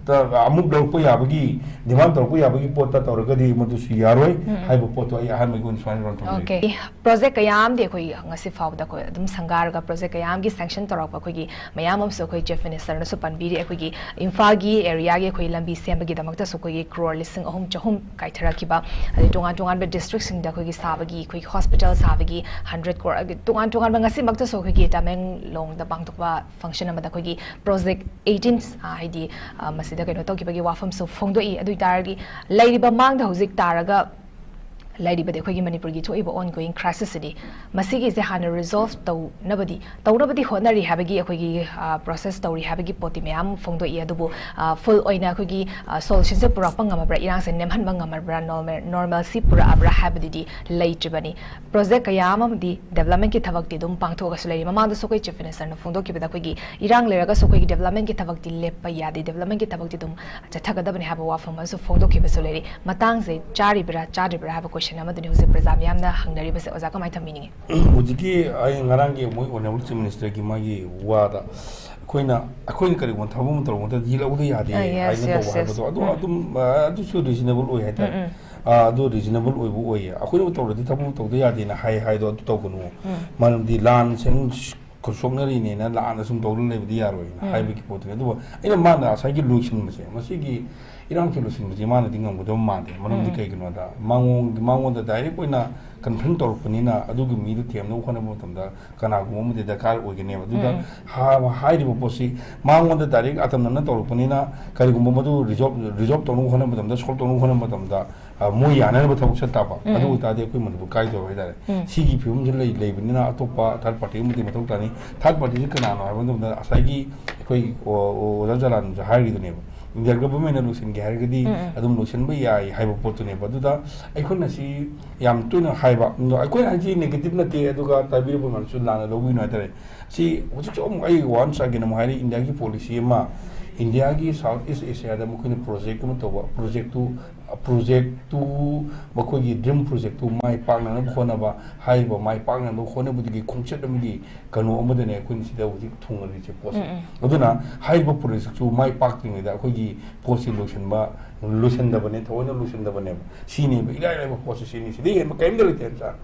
ꯇ ꯑꯃꯨꯛ ꯂꯧꯔꯛꯄ ꯌꯥꯕꯒꯤ, demand ꯇꯧꯔꯛꯄ ꯌꯥꯕꯒꯤ ꯄꯣꯠꯇ ꯇꯧꯔꯒꯗꯤ ꯃꯗꯨꯁꯨ ꯌꯥꯔꯣꯏ ꯎꯝ꯫ ꯍꯥꯏꯕ ꯄꯣꯠꯇꯣ ꯑꯩ ꯑꯍꯥꯟꯕꯒꯤ ꯑꯣꯏꯅ ꯁꯨꯃꯥꯏꯅ ꯋꯥꯐꯝ ꯊꯝꯖꯒꯦ꯫ ꯑꯣꯀꯦ꯫ ꯄ꯭ꯔꯣꯖꯦꯛ ꯀꯌꯥ ꯑꯃꯗꯤ ꯑꯩꯈꯣꯏ ꯉꯁꯤ ꯐꯥꯎꯕꯗ ꯑꯩꯈꯣꯏ ꯑꯗꯨꯝ ꯁꯪꯒꯥꯔꯒ ꯄ꯭ꯔꯣꯖꯦꯛ ꯀꯌꯥ ꯑꯃꯒꯤ ꯁꯦꯡꯁꯟ ꯇꯧꯔꯛꯄ ꯑꯩꯈꯣꯏꯒꯤ ꯃꯌꯥꯝ ꯑꯃꯁꯨ ꯑꯩꯈꯣꯏ ꯆꯤꯐ ꯃꯤꯅꯤꯁꯇꯔꯅꯁꯨ ꯄꯟꯕꯤꯔꯤ꯫ ꯑꯩꯈꯣꯏꯒꯤ ꯏꯝꯐꯥꯜꯒꯤ ꯑꯦꯔꯤꯌꯥꯒꯤ ꯑꯩꯈꯣꯏ ꯂꯝꯕꯤ ꯁꯦꯝꯕꯒꯤꯗꯃꯛꯇꯁꯨ ꯑꯩꯈꯣꯏꯒꯤ ꯀ꯭ꯔꯣꯔ ꯂꯤꯁꯤꯡ ꯑꯍꯨꯝ ꯆꯍꯨꯝ ꯀꯥꯏꯊꯔꯛꯈꯤꯕ, ꯑꯗꯩ ꯇꯣꯉꯥꯟ ꯇꯣꯉꯥꯟꯕ ꯗꯤꯁꯇ꯭ꯔꯤꯛꯁꯤꯡꯗ ꯑꯩꯈꯣꯏꯒꯤ ꯁꯥꯕꯒꯤ, ꯑꯩꯈꯣꯏꯒꯤ ꯍꯣꯁꯄꯤꯇꯥꯜ ꯁꯥꯕꯒꯤ ꯍꯟꯗ꯭ꯔꯦꯠ ꯀ꯭ꯔꯣꯔ, ꯇꯣꯉꯥꯟ ꯇꯣꯉꯥꯟꯕ ꯉꯁꯤꯃꯛꯇꯁꯨ ꯑꯩꯈꯣꯏꯒꯤ ꯇꯃꯦꯡꯂꯣꯡꯗ ꯄꯥꯡꯊꯣꯛꯄ ꯐꯪꯁꯟ ꯑꯃꯗ ꯑꯩꯈꯣꯏꯒꯤ ꯄ꯭ꯔꯣꯖꯦꯛ ꯑꯩꯠꯇꯤꯟ, ꯍꯥꯏꯗꯤ ꯑ, ꯃꯁꯤꯗ ꯀꯩꯅꯣ ꯇꯧꯈꯤꯕꯒꯤ ꯋꯥꯐꯝꯁꯨ ꯐꯣꯡꯗꯣꯛꯏ꯫ ꯑꯗꯨ ꯑꯣꯏꯇꯥꯔꯗꯤ ꯂꯩꯔꯤꯕ ꯃꯥꯡꯗ ꯍꯧꯖꯤꯛ ꯇꯥꯔꯒ ꯂꯩꯔꯤꯕꯗꯤ ꯑꯩꯈꯣꯏꯒꯤ ꯃꯅꯤꯄꯨꯔꯒꯤ ꯊꯣꯛꯏꯕ ongoing crisis ꯁꯤꯗꯤ, ꯃꯁꯤꯒꯤꯁꯦ ꯍꯥꯟꯅ ꯔꯤꯖꯣꯜꯚ ꯇꯧꯅꯕꯗꯤ, ꯇꯧꯅꯕꯗꯤ ꯍꯣꯠꯅꯔꯤ ꯍꯥꯏꯕꯒꯤ ꯑꯩꯈꯣꯏꯒꯤ ꯄ꯭ꯔꯣꯁꯦꯁ ꯇꯧꯔꯤ ꯍꯥꯏꯕꯒꯤ ꯄꯣꯠꯇꯤ ꯃꯌꯥꯝ ꯐꯣꯡꯗꯣꯛꯏ꯫ ꯑꯗꯨꯕꯨ ꯐꯨꯜ ꯑꯣꯏꯅ ꯑꯩꯈꯣꯏꯒꯤ ꯁꯣꯂꯨꯁꯟꯁꯦ ꯄꯨꯔꯛꯄ ꯉꯝꯃꯕ꯭ꯔꯥ, ꯏꯔꯥꯡꯁꯦ ꯅꯦꯝꯍꯟꯕ ꯉꯝꯃꯕ꯭ꯔꯥ, ꯅꯣꯔꯃꯦꯜ, ꯅꯣꯔꯃꯦꯜꯁꯤ ꯄꯨꯔꯛꯑꯕ꯭ꯔꯥ ꯍꯥꯏꯕꯗꯨꯗꯤ ꯂꯩꯇ꯭ꯔꯤꯕꯅꯤ꯫ ꯄ꯭ꯔꯣꯖꯦꯛ ꯀꯌꯥ ꯑꯃꯗꯤ ꯗꯦꯕꯂꯞꯃꯦꯟꯠꯀꯤ ꯊꯕꯛꯇꯤ ꯑꯗꯨꯝ ꯄꯥꯡꯊꯣꯛꯑꯒꯁꯨ ꯂꯩꯔꯤ꯫ ꯃꯃꯥꯡꯗꯁꯨ ꯑꯩꯈꯣꯏ ꯆꯤꯐ ꯃꯤꯅꯤꯁꯇꯔꯅ ꯐꯣꯡꯗꯣꯛꯈꯤꯕꯗ ꯑꯩꯈꯣꯏꯒꯤ ꯏꯔꯥꯡ ꯂꯩꯔꯒꯁꯨ ꯑꯩꯈꯣꯏꯒꯤ ꯗꯦꯕꯂꯞꯃꯦꯟꯠꯀꯤ ꯊꯕꯛꯇꯤ ꯂꯦꯞꯄ ꯌꯥꯗꯦ, ꯗꯦꯕꯂꯞꯃꯦꯟꯠꯀꯤ ꯊꯕꯛꯇꯤ ꯑꯗꯨꯝ ꯆꯠꯊꯒꯗꯕꯅꯤ ꯍꯥꯏꯕ ꯋꯥꯐꯝ ꯑꯃꯁꯨ ꯐꯣꯡꯗꯣꯛꯈꯤꯕꯁꯨ ꯂꯩꯔꯤ꯫ ꯃꯇꯥꯡꯁꯦ ꯆꯥꯔꯤꯕ꯭ꯔꯥ ꯆꯥꯗ꯭ꯔꯤꯕ꯭ꯔꯥ ꯍꯥꯏꯕ ꯀꯣꯏꯁꯟ ꯑꯃꯗꯨꯅꯤ ꯍꯧꯖꯤꯛ ꯄ꯭ꯔꯖꯥ ꯃꯤꯌꯥꯝꯅ ꯍꯪꯅꯔꯤꯕꯁꯦ꯫ ꯑꯣꯖꯥ, ꯀꯃꯥꯏꯅ ꯊꯝꯕꯤꯅꯤꯡꯉꯤ? ꯍꯧꯖꯤꯛꯀꯤ ꯑꯩ ꯉꯔꯥꯡꯒꯤ ꯃꯣꯏ ꯑꯣꯅꯔꯦꯕꯜ ꯆꯤꯐ ꯃꯤꯅꯤꯁꯇꯔꯒꯤ ꯃꯥꯒꯤ ꯋꯥꯗ ꯑꯩꯈꯣꯏꯅ, ꯑꯩꯈꯣꯏꯅ ꯀꯔꯤꯒꯨꯝꯕ ꯊꯕꯛ ꯑꯃ ꯇꯧꯔꯛꯄ ꯃꯇꯝꯗ ꯌꯦꯜꯍꯧꯗ ꯌꯥꯗꯦ ꯑ, yes, ꯍꯥꯏꯅ yes, ꯇꯧꯕ yes. ꯍꯥꯏꯕꯗꯣ ꯑꯗꯨ ꯎꯝ꯫ ꯑꯗꯨꯝ ꯑ, ꯑꯗꯨꯁꯨ ꯔꯤꯖꯅꯦꯕꯜ ꯑꯣꯏ ꯍꯥꯏꯇꯥꯔꯦ꯫ ꯎꯝ, ꯎꯝ꯫ ꯑ, ꯑꯗꯨ ꯔꯤꯖꯅꯦꯕꯜ ꯑꯣꯏꯕ ꯑꯣꯏꯌꯦ꯫ ꯑꯩꯈꯣꯏꯅ ꯇꯧꯔꯗꯤ ꯊꯕꯛ ꯑꯃ ꯇꯧꯗ ꯌꯥꯗꯦꯅ ꯍꯥꯏ ꯍꯥꯏꯗꯣ ꯑꯗꯨ ꯇꯧꯒꯅꯨ꯫ ꯎꯝ꯫ ꯃꯔꯝꯗꯤ ꯂꯥꯟ ꯁꯦꯝ ꯈꯨꯠꯁꯣꯛꯅꯔꯤꯅꯦꯅ ꯂꯥꯟꯗ ꯁꯨꯝ ꯇꯧꯗꯨꯅ ꯂꯩꯕꯗꯤ ꯌꯥꯔꯣꯏꯅ ꯎꯝ꯫ ꯍꯥꯏꯕꯒꯤ ꯄꯣꯠꯇꯨꯅꯤ꯫ ꯑꯗꯨꯕꯨ ꯑꯩꯅ ꯃꯥꯅ ꯉꯁꯥꯏꯒꯤ ꯂꯣꯏꯁꯤꯟꯕꯁꯦ, ꯃꯁꯤꯒꯤ ꯏꯔꯥꯡꯁꯦ ꯂꯣꯏꯁꯤꯟꯕꯁꯦ ꯃꯥꯅꯗꯤ ꯉꯝꯒꯗꯕ ꯃꯥꯟꯗꯦ꯫ ꯃꯔꯝꯗꯤ ꯎꯝ꯫ ꯀꯩꯒꯤꯅꯣꯗ ꯃꯉꯣꯟ-, ꯃꯉꯣꯟꯗ ꯗꯥꯏꯔꯦꯛ ꯑꯣꯏꯅ ꯀꯟꯐ꯭ꯔꯟ ꯇꯧꯔꯛꯄꯅꯤꯅ ꯑꯗꯨꯒꯤ ꯃꯤꯗꯨ ꯊꯦꯝꯅꯕ ꯍꯣꯠꯅꯕ ꯃꯇꯝꯗ ꯀꯅꯥꯒꯨꯝꯕ ꯑꯃꯗꯤ ꯗꯔꯀꯥꯔ ꯑꯣꯏꯒꯅꯦꯕ꯫ ꯑꯗꯨꯗ ꯎꯝ꯫ ꯍꯥ-, ꯍꯥꯏꯔꯤꯕ ꯄꯣꯠꯁꯤ ꯃꯉꯣꯟꯗ ꯗꯥꯏꯔꯦꯛ ꯑꯇꯝꯅꯅ ꯇꯧꯔꯛꯄꯅꯤꯅ ꯀꯔꯤꯒꯨꯝꯕ ꯃꯗꯨ ꯔꯤꯖꯣꯜꯕ, ꯔꯤꯖꯣꯜꯕ ꯇꯧꯅꯕ ꯍꯣꯠꯅꯕ ꯃꯇꯝꯗ, ꯁꯣꯜꯕ ꯇꯧꯅꯕ ꯍꯣꯠꯅꯕ ꯃꯇꯝꯗ, ꯑ, ꯃꯣꯏ ꯌꯥꯅꯅꯕ ꯊꯕꯛ ꯆꯠ ꯇꯥꯕ꯫ ꯎꯝ, ꯎꯝ꯫ ꯑꯗꯨ ꯑꯣꯏꯇꯥꯔꯗꯤ ꯑꯩꯈꯣꯏ ꯃꯅꯤꯄꯨꯔ ꯀꯥꯏꯗꯧꯔꯦ ꯍꯥꯏꯇꯥꯔꯦ꯫ ꯎꯝ꯫ ꯁꯤꯒꯤ ꯐꯤꯕꯝꯁꯤ ꯂꯩ-, ꯂꯩꯕꯅꯤꯅ ꯑꯇꯣꯞꯄ ꯊꯥꯔꯗ ꯄꯥꯔꯇꯤ ꯑꯃꯗꯤ ꯃꯊꯧ ꯇꯥꯅꯤ꯫ ꯊꯥꯔꯗ ꯄꯥꯔꯇꯤꯁꯤ ꯀꯅꯥꯅꯣ ꯍꯥꯏꯕ ꯃꯇꯝꯗ ꯉꯁꯥꯏꯒꯤ ꯑꯩꯈꯣꯏ ꯑꯣ-, ꯑꯣ-, ꯑꯣꯖꯥ ꯖꯂꯥꯟꯁꯨ ꯍꯥꯏꯔꯤꯗꯨꯅꯦꯕ, ꯏꯟꯗꯤꯌꯥ ꯒꯚꯔꯟꯃꯦꯟꯠꯅ ꯂꯣꯏꯁꯤꯟꯒꯦ ꯍꯥꯏꯔꯒꯗꯤ ꯎꯝ, ꯎꯝ꯫ ꯑꯗꯨꯝ ꯂꯣꯏꯁꯤꯟꯕ ꯌꯥꯏ ꯍꯥꯏꯕ ꯄꯣꯠꯇꯨꯅꯦꯕ꯫ ꯑꯗꯨꯗ ꯑꯩꯈꯣꯏꯅ ꯁꯤ ꯌꯥꯝ ꯇꯣꯏꯅ ꯍꯥꯏꯕ, ꯑꯗꯣ ꯑꯩꯈꯣꯏꯅ ꯍꯥꯏꯁꯤ ꯅꯦꯒꯦꯇꯤꯚ ꯅꯠꯇꯦ, ꯑꯗꯨꯒ ꯇꯥꯕꯤꯔꯤꯕ ꯃꯌꯥꯝꯁꯨ ꯂꯥꯟꯅ ꯂꯧꯕꯤꯒꯅꯨ ꯍꯥꯏꯇꯥꯔꯦ꯫ ꯁꯤ ꯍꯧꯖꯤꯛꯁꯨ ꯑꯃꯨꯛ ꯑꯩ once again ꯑꯃꯨꯛ ꯍꯥꯏꯔꯤ, ꯏꯟꯗꯤꯌꯥꯒꯤ ꯄꯣꯂꯤꯁꯤ ꯑꯃ, ꯏꯟꯗꯤꯌꯥꯒꯤ ꯁꯥꯎꯠ ꯏꯁ ꯑꯦꯁꯤꯌꯥꯗ ꯃꯈꯣꯏꯅ ꯄ꯭ꯔꯣꯖꯦꯛ ꯑꯃ ꯇꯧꯕ, ꯄ꯭ꯔꯣꯖꯦꯛꯇꯨ ꯄ꯭ꯔꯣꯖꯦꯛꯇꯨ, ꯃꯈꯣꯏꯒꯤ ꯗ꯭ꯔꯤꯝ ꯄ꯭ꯔꯣꯖꯦꯛꯇꯨ ꯃꯥꯏ ꯄꯥꯛꯅꯅꯕ ꯍꯣꯠꯅꯕ, ꯍꯥꯏꯔꯤꯕ ꯃꯥꯏ ꯄꯥꯛꯅꯅꯕ ꯍꯣꯠꯅꯕꯗꯨꯒꯤ ꯈꯣꯡꯆꯠ ꯑꯃꯒꯤ ꯀꯩꯅꯣ ꯑꯃꯗꯅꯦ ꯑꯩꯈꯣꯏꯅ ꯁꯤꯗ ꯍꯧꯖꯤꯛ ꯊꯨꯡꯂꯔꯤꯁꯦ ꯄꯣꯠꯁꯦ꯫ ꯎꯝ, ꯎꯝ꯫ ꯑꯗꯨꯅ ꯍꯥꯏꯔꯤꯕ ꯄ꯭ꯔꯣꯖꯦꯛꯇꯨ ꯃꯥꯏ ꯄꯥꯛꯇ꯭ꯔꯤꯉꯩꯗ ꯑꯩꯈꯣꯏꯒꯤ ꯄꯣꯠꯁꯤ ꯂꯣꯏꯁꯤꯟꯕ, ꯂꯣꯏꯁꯤꯟꯗꯕꯅꯦ, ꯊꯑꯣꯏꯅ ꯂꯣꯏꯁꯤꯟꯗꯕꯅꯦꯕ꯫ ꯁꯤꯅꯦꯕ ꯏꯔꯥꯏ ꯂꯥꯏꯕ ꯄꯣꯠꯁꯦ, ꯁꯤꯅꯤ, ꯁꯤꯗꯩ ꯍꯦꯟꯕ ꯀꯔꯤꯝꯇ ꯂꯩꯇꯦ ꯅꯠꯇ꯭ꯔꯥ?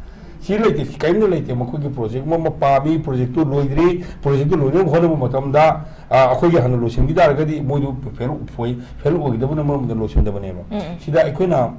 ꯁꯤ ꯂꯩꯇꯦ, ꯁꯤ ꯀꯔꯤꯝꯇ ꯂꯩꯇꯦ꯫ ꯃꯈꯣꯏꯒꯤ ꯄ꯭ꯔꯣꯖꯦꯛ ꯑꯃ, ꯑꯃ ꯄꯥꯝꯃꯤ, ꯄ꯭ꯔꯣꯖꯦꯛꯇꯨ ꯂꯣꯏꯗ꯭ꯔꯤ, ꯄ꯭ꯔꯣꯖꯦꯛꯇꯨ ꯂꯣꯏꯅꯕ ꯍꯣꯠꯅꯕ ꯃꯇꯝꯗ, ꯑ, ꯑꯩꯈꯣꯏꯒꯤ ꯍꯥꯟꯅ ꯂꯣꯏꯁꯤꯟꯈꯤ ꯇꯥꯔꯒꯗꯤ ꯃꯣꯏꯗꯨ ꯐꯦꯜ ꯑꯣꯏ-, ꯐꯦꯜ ꯑꯣꯏꯒꯗꯕꯅ ꯃꯔꯝ ꯑꯣꯏꯗꯅ ꯂꯣꯏꯁꯤꯟꯗꯕꯅꯦꯕ꯫ ꯎꯝ, ꯎꯝ꯫ ꯁꯤꯗ ꯑꯩꯈꯣꯏꯅ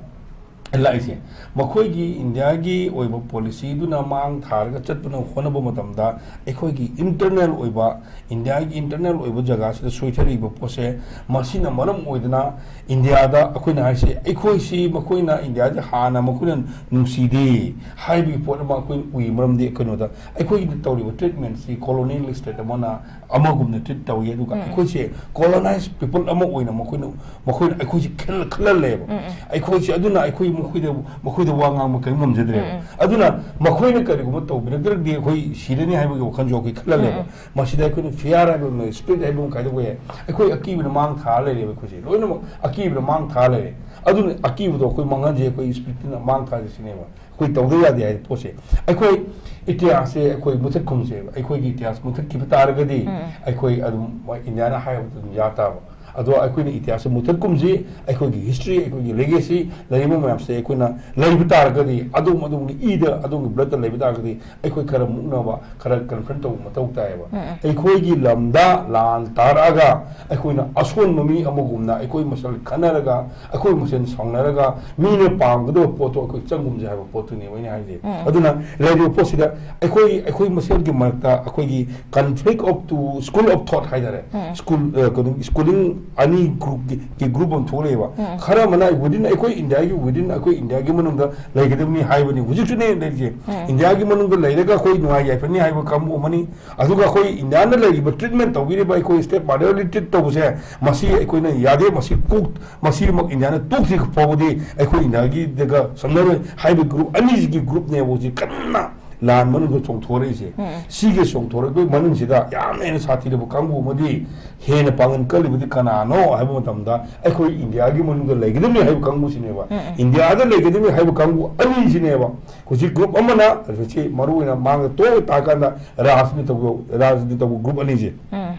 ꯂꯥꯛꯏꯁꯦ, ꯃꯈꯣꯏꯒꯤ ꯏꯟꯗꯤꯌꯥꯒꯤ ꯑꯣꯏꯕ ꯄꯣꯂꯤꯁꯤꯗꯨꯅ ꯃꯥꯡ ꯊꯥꯔꯒ ꯆꯠꯄꯅ ꯍꯣꯠꯅꯕ ꯃꯇꯝꯗ, ꯑꯩꯈꯣꯏꯒꯤ ꯏꯟꯇꯔꯅꯦꯜ ꯑꯣꯏꯕ, ꯏꯟꯗꯤꯌꯥꯒꯤ ꯏꯟꯇꯔꯅꯦꯜ ꯑꯣꯏꯕ ꯖꯒꯥꯁꯤꯗ ꯁꯣꯏꯊꯔꯛꯏꯕ ꯄꯣꯠꯁꯦ, ꯃꯁꯤꯅ ꯃꯔꯝ ꯑꯣꯏꯗꯅ ꯏꯟꯗꯤꯌꯥꯗ ꯑꯩꯈꯣꯏꯅ ꯍꯥꯏꯁꯦ, ꯑꯩꯈꯣꯏꯁꯤ ꯃꯈꯣꯏꯅ ꯏꯟꯗꯤꯌꯥꯁꯦ ꯍꯥꯟꯅ ꯃꯈꯣꯏꯅ ꯅꯨꯡꯁꯤꯗꯦ ꯍꯥꯏꯕꯒꯤ ꯄꯣꯠ ꯑꯃ ꯑꯩꯈꯣꯏꯅ ꯎꯏ꯫ ꯃꯔꯝꯗꯤ ꯀꯩꯅꯣꯗ ꯑꯩꯈꯣꯏꯒꯤ ꯇꯧꯔꯤꯕ ꯇ꯭ꯔꯤꯠꯃꯦꯟꯁꯤ ꯀꯣꯂꯣꯅꯤꯌꯦꯜ ꯁ꯭ꯇꯦꯠ ꯑꯃꯅ ꯑꯃꯒꯨꯝꯅ ꯇ꯭ꯔꯤꯠ ꯇꯧꯏ, ꯑꯗꯨꯒ ꯎꯝ꯫ ꯑꯩꯈꯣꯏꯁꯦ ꯀꯣꯂꯣꯅꯥꯏꯁ ꯄꯤꯄꯜ ꯑꯃ ꯑꯣꯏꯅ ꯃꯈꯣꯏꯅ, ꯃꯈꯣꯏꯅ ꯑꯩꯈꯣꯏꯁꯦ ꯈꯜ-, ꯈꯜꯍꯜꯂꯦꯕ꯫ ꯎꯝ, ꯎꯝ꯫ ꯑꯩꯈꯣꯏꯁꯦ, ꯑꯗꯨꯅ ꯑꯩꯈꯣꯏ ꯃꯈꯣꯏꯗ, ꯃꯈꯣꯏꯗ ꯋꯥ ꯉꯥꯡꯕ ꯀꯔꯤꯝ ꯉꯝꯖꯗ꯭ꯔꯦꯕ꯫ ꯎꯝ, ꯎꯝ꯫ ꯑꯗꯨꯅ ꯃꯈꯣꯏꯅ ꯀꯔꯤꯒꯨꯝꯕ ꯇꯧꯕꯤꯔꯛꯇ꯭ꯔꯒꯗꯤ ꯑꯩꯈꯣꯏ ꯁꯤꯔꯅꯤ ꯍꯥꯏꯕꯒꯤ ꯋꯥꯈꯜꯁꯨ ꯑꯩꯈꯣꯏ ꯈꯜꯍꯜꯂꯦꯕ꯫ ꯎꯝ, ꯎꯝ꯫ ꯃꯁꯤꯗ ꯑꯩꯈꯣꯏꯅ ꯐꯤꯌꯥꯔ ꯍꯥꯏꯕ ꯑꯃ ꯂꯩ, ꯁ꯭ꯄꯤꯔꯤꯠ ꯍꯥꯏꯕ ꯑꯃ ꯀꯥꯏꯗꯧꯕ ꯌꯥꯏ꯫ ꯑꯩꯈꯣꯏ ꯑꯀꯤꯕꯅ ꯃꯥꯡ ꯊꯥꯔ ꯂꯩꯔꯦꯕ, ꯑꯩꯈꯣꯏꯁꯦ ꯂꯣꯏꯅꯃꯛ ꯑꯀꯤꯕꯅ ꯃꯥꯡ ꯊꯥꯔ ꯂꯩꯔꯦ꯫ ꯑꯗꯨꯅ ꯑꯀꯤꯕꯗꯣ ꯑꯩꯈꯣꯏ ꯃꯥꯡꯍꯟꯁꯦ, ꯑꯩꯈꯣꯏ ꯁ꯭ꯄꯤꯔꯤꯠꯇꯨꯅ ꯃꯥꯡ ꯊꯥꯁꯦ ꯁꯤꯅꯦꯕ꯫ ꯑꯩꯈꯣꯏ ꯇꯧꯗ ꯌꯥꯗꯦ ꯍꯥꯏꯕ ꯄꯣꯠꯁꯦ꯫ ꯑꯩꯈꯣꯏ ꯏꯇꯤꯍꯥꯁꯁꯦ ꯑꯩꯈꯣꯏ ꯃꯨꯊꯠ ꯈꯨꯝꯁꯦꯕ꯫ ꯑꯩꯈꯣꯏꯒꯤ ꯏꯇꯤꯍꯥꯁ ꯃꯨꯊꯠꯈꯤꯕ ꯇꯥꯔꯒꯗꯤ, ꯎꯝ꯫ ꯑꯩꯈꯣꯏ ꯑꯗꯨꯝ ꯏꯟꯗꯤꯌꯥꯅ ꯍꯥꯏꯕꯗꯨ ꯑꯗꯨꯝ ꯌꯥ ꯇꯥꯕ꯫ ꯑꯗꯣ ꯑꯩꯈꯣꯏꯅ ꯏꯇꯤꯍꯥꯁꯁꯦ ꯃꯨꯊꯠ ꯈꯨꯝꯁꯤ, ꯑꯩꯈꯣꯏꯒꯤ ꯍꯤꯁꯇ꯭ꯔꯤ, ꯑꯩꯈꯣꯏꯒꯤ ꯂꯦꯒꯦꯁꯤ ꯂꯩꯔꯤꯕ ꯃꯌꯥꯝꯁꯦ ꯑꯩꯈꯣꯏꯅ ꯂꯩꯕ ꯇꯥꯔꯒꯗꯤ, ꯑꯗꯣꯝ, ꯑꯗꯣꯝꯒꯤ ꯏꯗ, ꯑꯗꯣꯝꯒꯤ ꯕ꯭ꯂꯠꯇ ꯂꯩꯕ ꯇꯥꯔꯒꯗꯤ, ꯑꯩꯈꯣꯏ ꯈꯔ ꯃꯨꯛꯅꯕ, ꯈꯔ ꯀꯟꯐ꯭ꯔꯟ ꯇꯧꯕ ꯃꯊꯧ ꯇꯥꯏꯌꯦꯕ꯫ ꯎꯝ, ꯎꯝ꯫ ꯑꯩꯈꯣꯏꯒꯤ ꯂꯝꯗ ꯂꯥꯟ ꯇꯥꯔꯛꯑꯒ, ꯑꯩꯈꯣꯏꯅ ꯑꯁꯣꯟꯕ ꯃꯤ ꯑꯃꯒꯨꯝꯅ ꯑꯩꯈꯣꯏ ꯃꯁꯦꯜ ꯈꯟꯅꯔꯒ, ꯑꯩꯈꯣꯏ ꯃꯁꯦꯜ ꯁꯥꯎꯅꯔꯒ, ꯃꯤꯅ ꯄꯥꯝꯒꯗꯕ ꯄꯣꯠꯇꯣ ꯑꯩꯈꯣꯏ ꯆꯪꯒꯨꯝꯁꯦ ꯍꯥꯏꯕ ꯄꯣꯠꯇꯨꯅꯦꯕ ꯑꯩꯅ ꯍꯥꯏꯁꯦ꯫ ꯎꯝ꯫ ꯑꯗꯨꯅ ꯂꯩꯔꯤꯕ ꯄꯣꯠꯁꯤꯗ ꯑꯩꯈꯣꯏ, ꯑꯩꯈꯣꯏ ꯃꯁꯦꯜꯒꯤ ꯃꯔꯛꯇ ꯑꯩꯈꯣꯏꯒꯤ conflict of two school of thought ꯍꯥꯏꯇꯥꯔꯦ꯫ ꯎꯝ꯫ ꯁ꯭ꯀꯨꯜ, ꯑ, ꯀꯩꯅꯣ, ꯁ꯭ꯀꯨꯂꯤꯡ ꯑꯅꯤ ꯒ꯭ꯔꯨꯞꯀꯤ, ꯒꯤ ꯒ꯭ꯔꯨꯞ ꯑꯃ ꯊꯣꯛꯂꯛꯑꯦꯕ꯫ ꯎꯝ꯫ ꯈꯔ ꯑꯃꯅ within, ꯑꯩꯈꯣꯏ ꯏꯟꯗꯤꯌꯥꯒꯤ within, ꯑꯩꯈꯣꯏ ꯏꯟꯗꯤꯌꯥꯒꯤ ꯃꯅꯨꯡꯗ ꯂꯩꯒꯗꯕꯅꯤ ꯍꯥꯏꯕꯅꯤ꯫ ꯍꯧꯖꯤꯛꯁꯨꯅꯦ ꯂꯩꯔꯤꯁꯦ꯫ ꯎꯝ꯫ ꯏꯟꯗꯤꯌꯥꯒꯤ ꯃꯅꯨꯡꯗ ꯂꯩꯔꯒ ꯑꯩꯈꯣꯏ ꯅꯨꯡꯉꯥꯏ ꯌꯥꯏꯐꯅꯤ ꯍꯥꯏꯕ ꯀꯥꯡꯕꯨ ꯑꯃꯅꯤ꯫ ꯑꯗꯨꯒ ꯑꯩꯈꯣꯏ ꯏꯟꯗꯤꯌꯥꯅ ꯂꯩꯔꯤꯕ, ꯇ꯭ꯔꯤꯠꯃꯦꯟ ꯇꯧꯕꯤꯔꯤꯕ ꯑꯩꯈꯣꯏ ꯁ꯭ꯇꯦꯠ ꯄꯥꯔꯠꯅꯔꯂꯤ ꯇ꯭ꯔꯤꯠ ꯇꯧꯕꯁꯦ, ꯃꯁꯤ ꯑꯩꯈꯣꯏꯅ ꯌꯥꯗꯦ꯫ ꯃꯁꯤ ꯀꯣꯛ, ꯃꯁꯤꯃꯛ ꯏꯟꯗꯤꯌꯥꯅ ꯇꯣꯛꯇ꯭ꯔꯤ ꯐꯥꯎꯕꯗꯤ ꯑꯩꯈꯣꯏ ꯏꯟꯗꯤꯌꯥꯒꯤꯗꯒ ꯆꯪꯅꯔꯣꯏ ꯍꯥꯏꯕ ꯒ꯭ꯔꯨꯞ ꯑꯅꯤꯁꯤꯒꯤ ꯒ꯭ꯔꯨꯞꯅꯦꯕ ꯍꯧꯖꯤꯛ ꯀꯟꯅ ꯂꯥꯟ ꯃꯅꯨꯡꯗ ꯆꯣꯡꯊꯣꯔꯛꯏꯁꯦ꯫ ꯎꯝ꯫ ꯁꯤꯒꯤ ꯆꯣꯡꯊꯣꯔꯛꯄꯒꯤ ꯃꯅꯨꯡꯁꯤꯗ ꯌꯥꯝꯅ ꯍꯦꯟꯅ ꯁꯥꯊꯤꯔꯕ ꯀꯥꯡꯕꯨ ꯑꯃꯗꯤ ꯍꯦꯟꯅ ꯄꯥꯡꯒꯜ ꯀꯜꯂꯤꯕꯗꯤ ꯀꯅꯥꯅꯣ ꯍꯥꯏꯕ ꯃꯇꯝꯗ ꯑꯩꯈꯣꯏ ꯏꯟꯗꯤꯌꯥꯒꯤ ꯃꯅꯨꯡꯗ ꯂꯩꯒꯗꯕꯅꯤ ꯍꯥꯏꯕ ꯀꯥꯡꯕꯨꯁꯤꯅꯦꯕ꯫ ꯎꯝ, ꯎꯝ꯫ ꯏꯟꯗꯤꯌꯥꯗ ꯂꯩꯒꯗꯕꯅꯤ ꯍꯥꯏꯕ ꯀꯥꯡꯕꯨ ꯑꯅꯤꯁꯤꯅꯦꯕ꯫ ꯍꯧꯖꯤꯛ ꯒ꯭ꯔꯨꯞ ꯑꯃꯅ ꯍꯧꯖꯤꯛꯁꯤ ꯃꯔꯨ ꯑꯣꯏꯅ ꯃꯥꯡꯗ ꯇꯣꯛꯑ ꯇꯥꯔꯀꯥꯟꯗ ꯔꯥꯖꯅꯤꯇꯤ ꯇꯧꯕ, ꯔꯥꯖꯅꯤꯇꯤ ꯇꯧꯕ ꯒ꯭ꯔꯨꯞ ꯑꯅꯤꯁꯦ꯫ ꯎꯝ꯫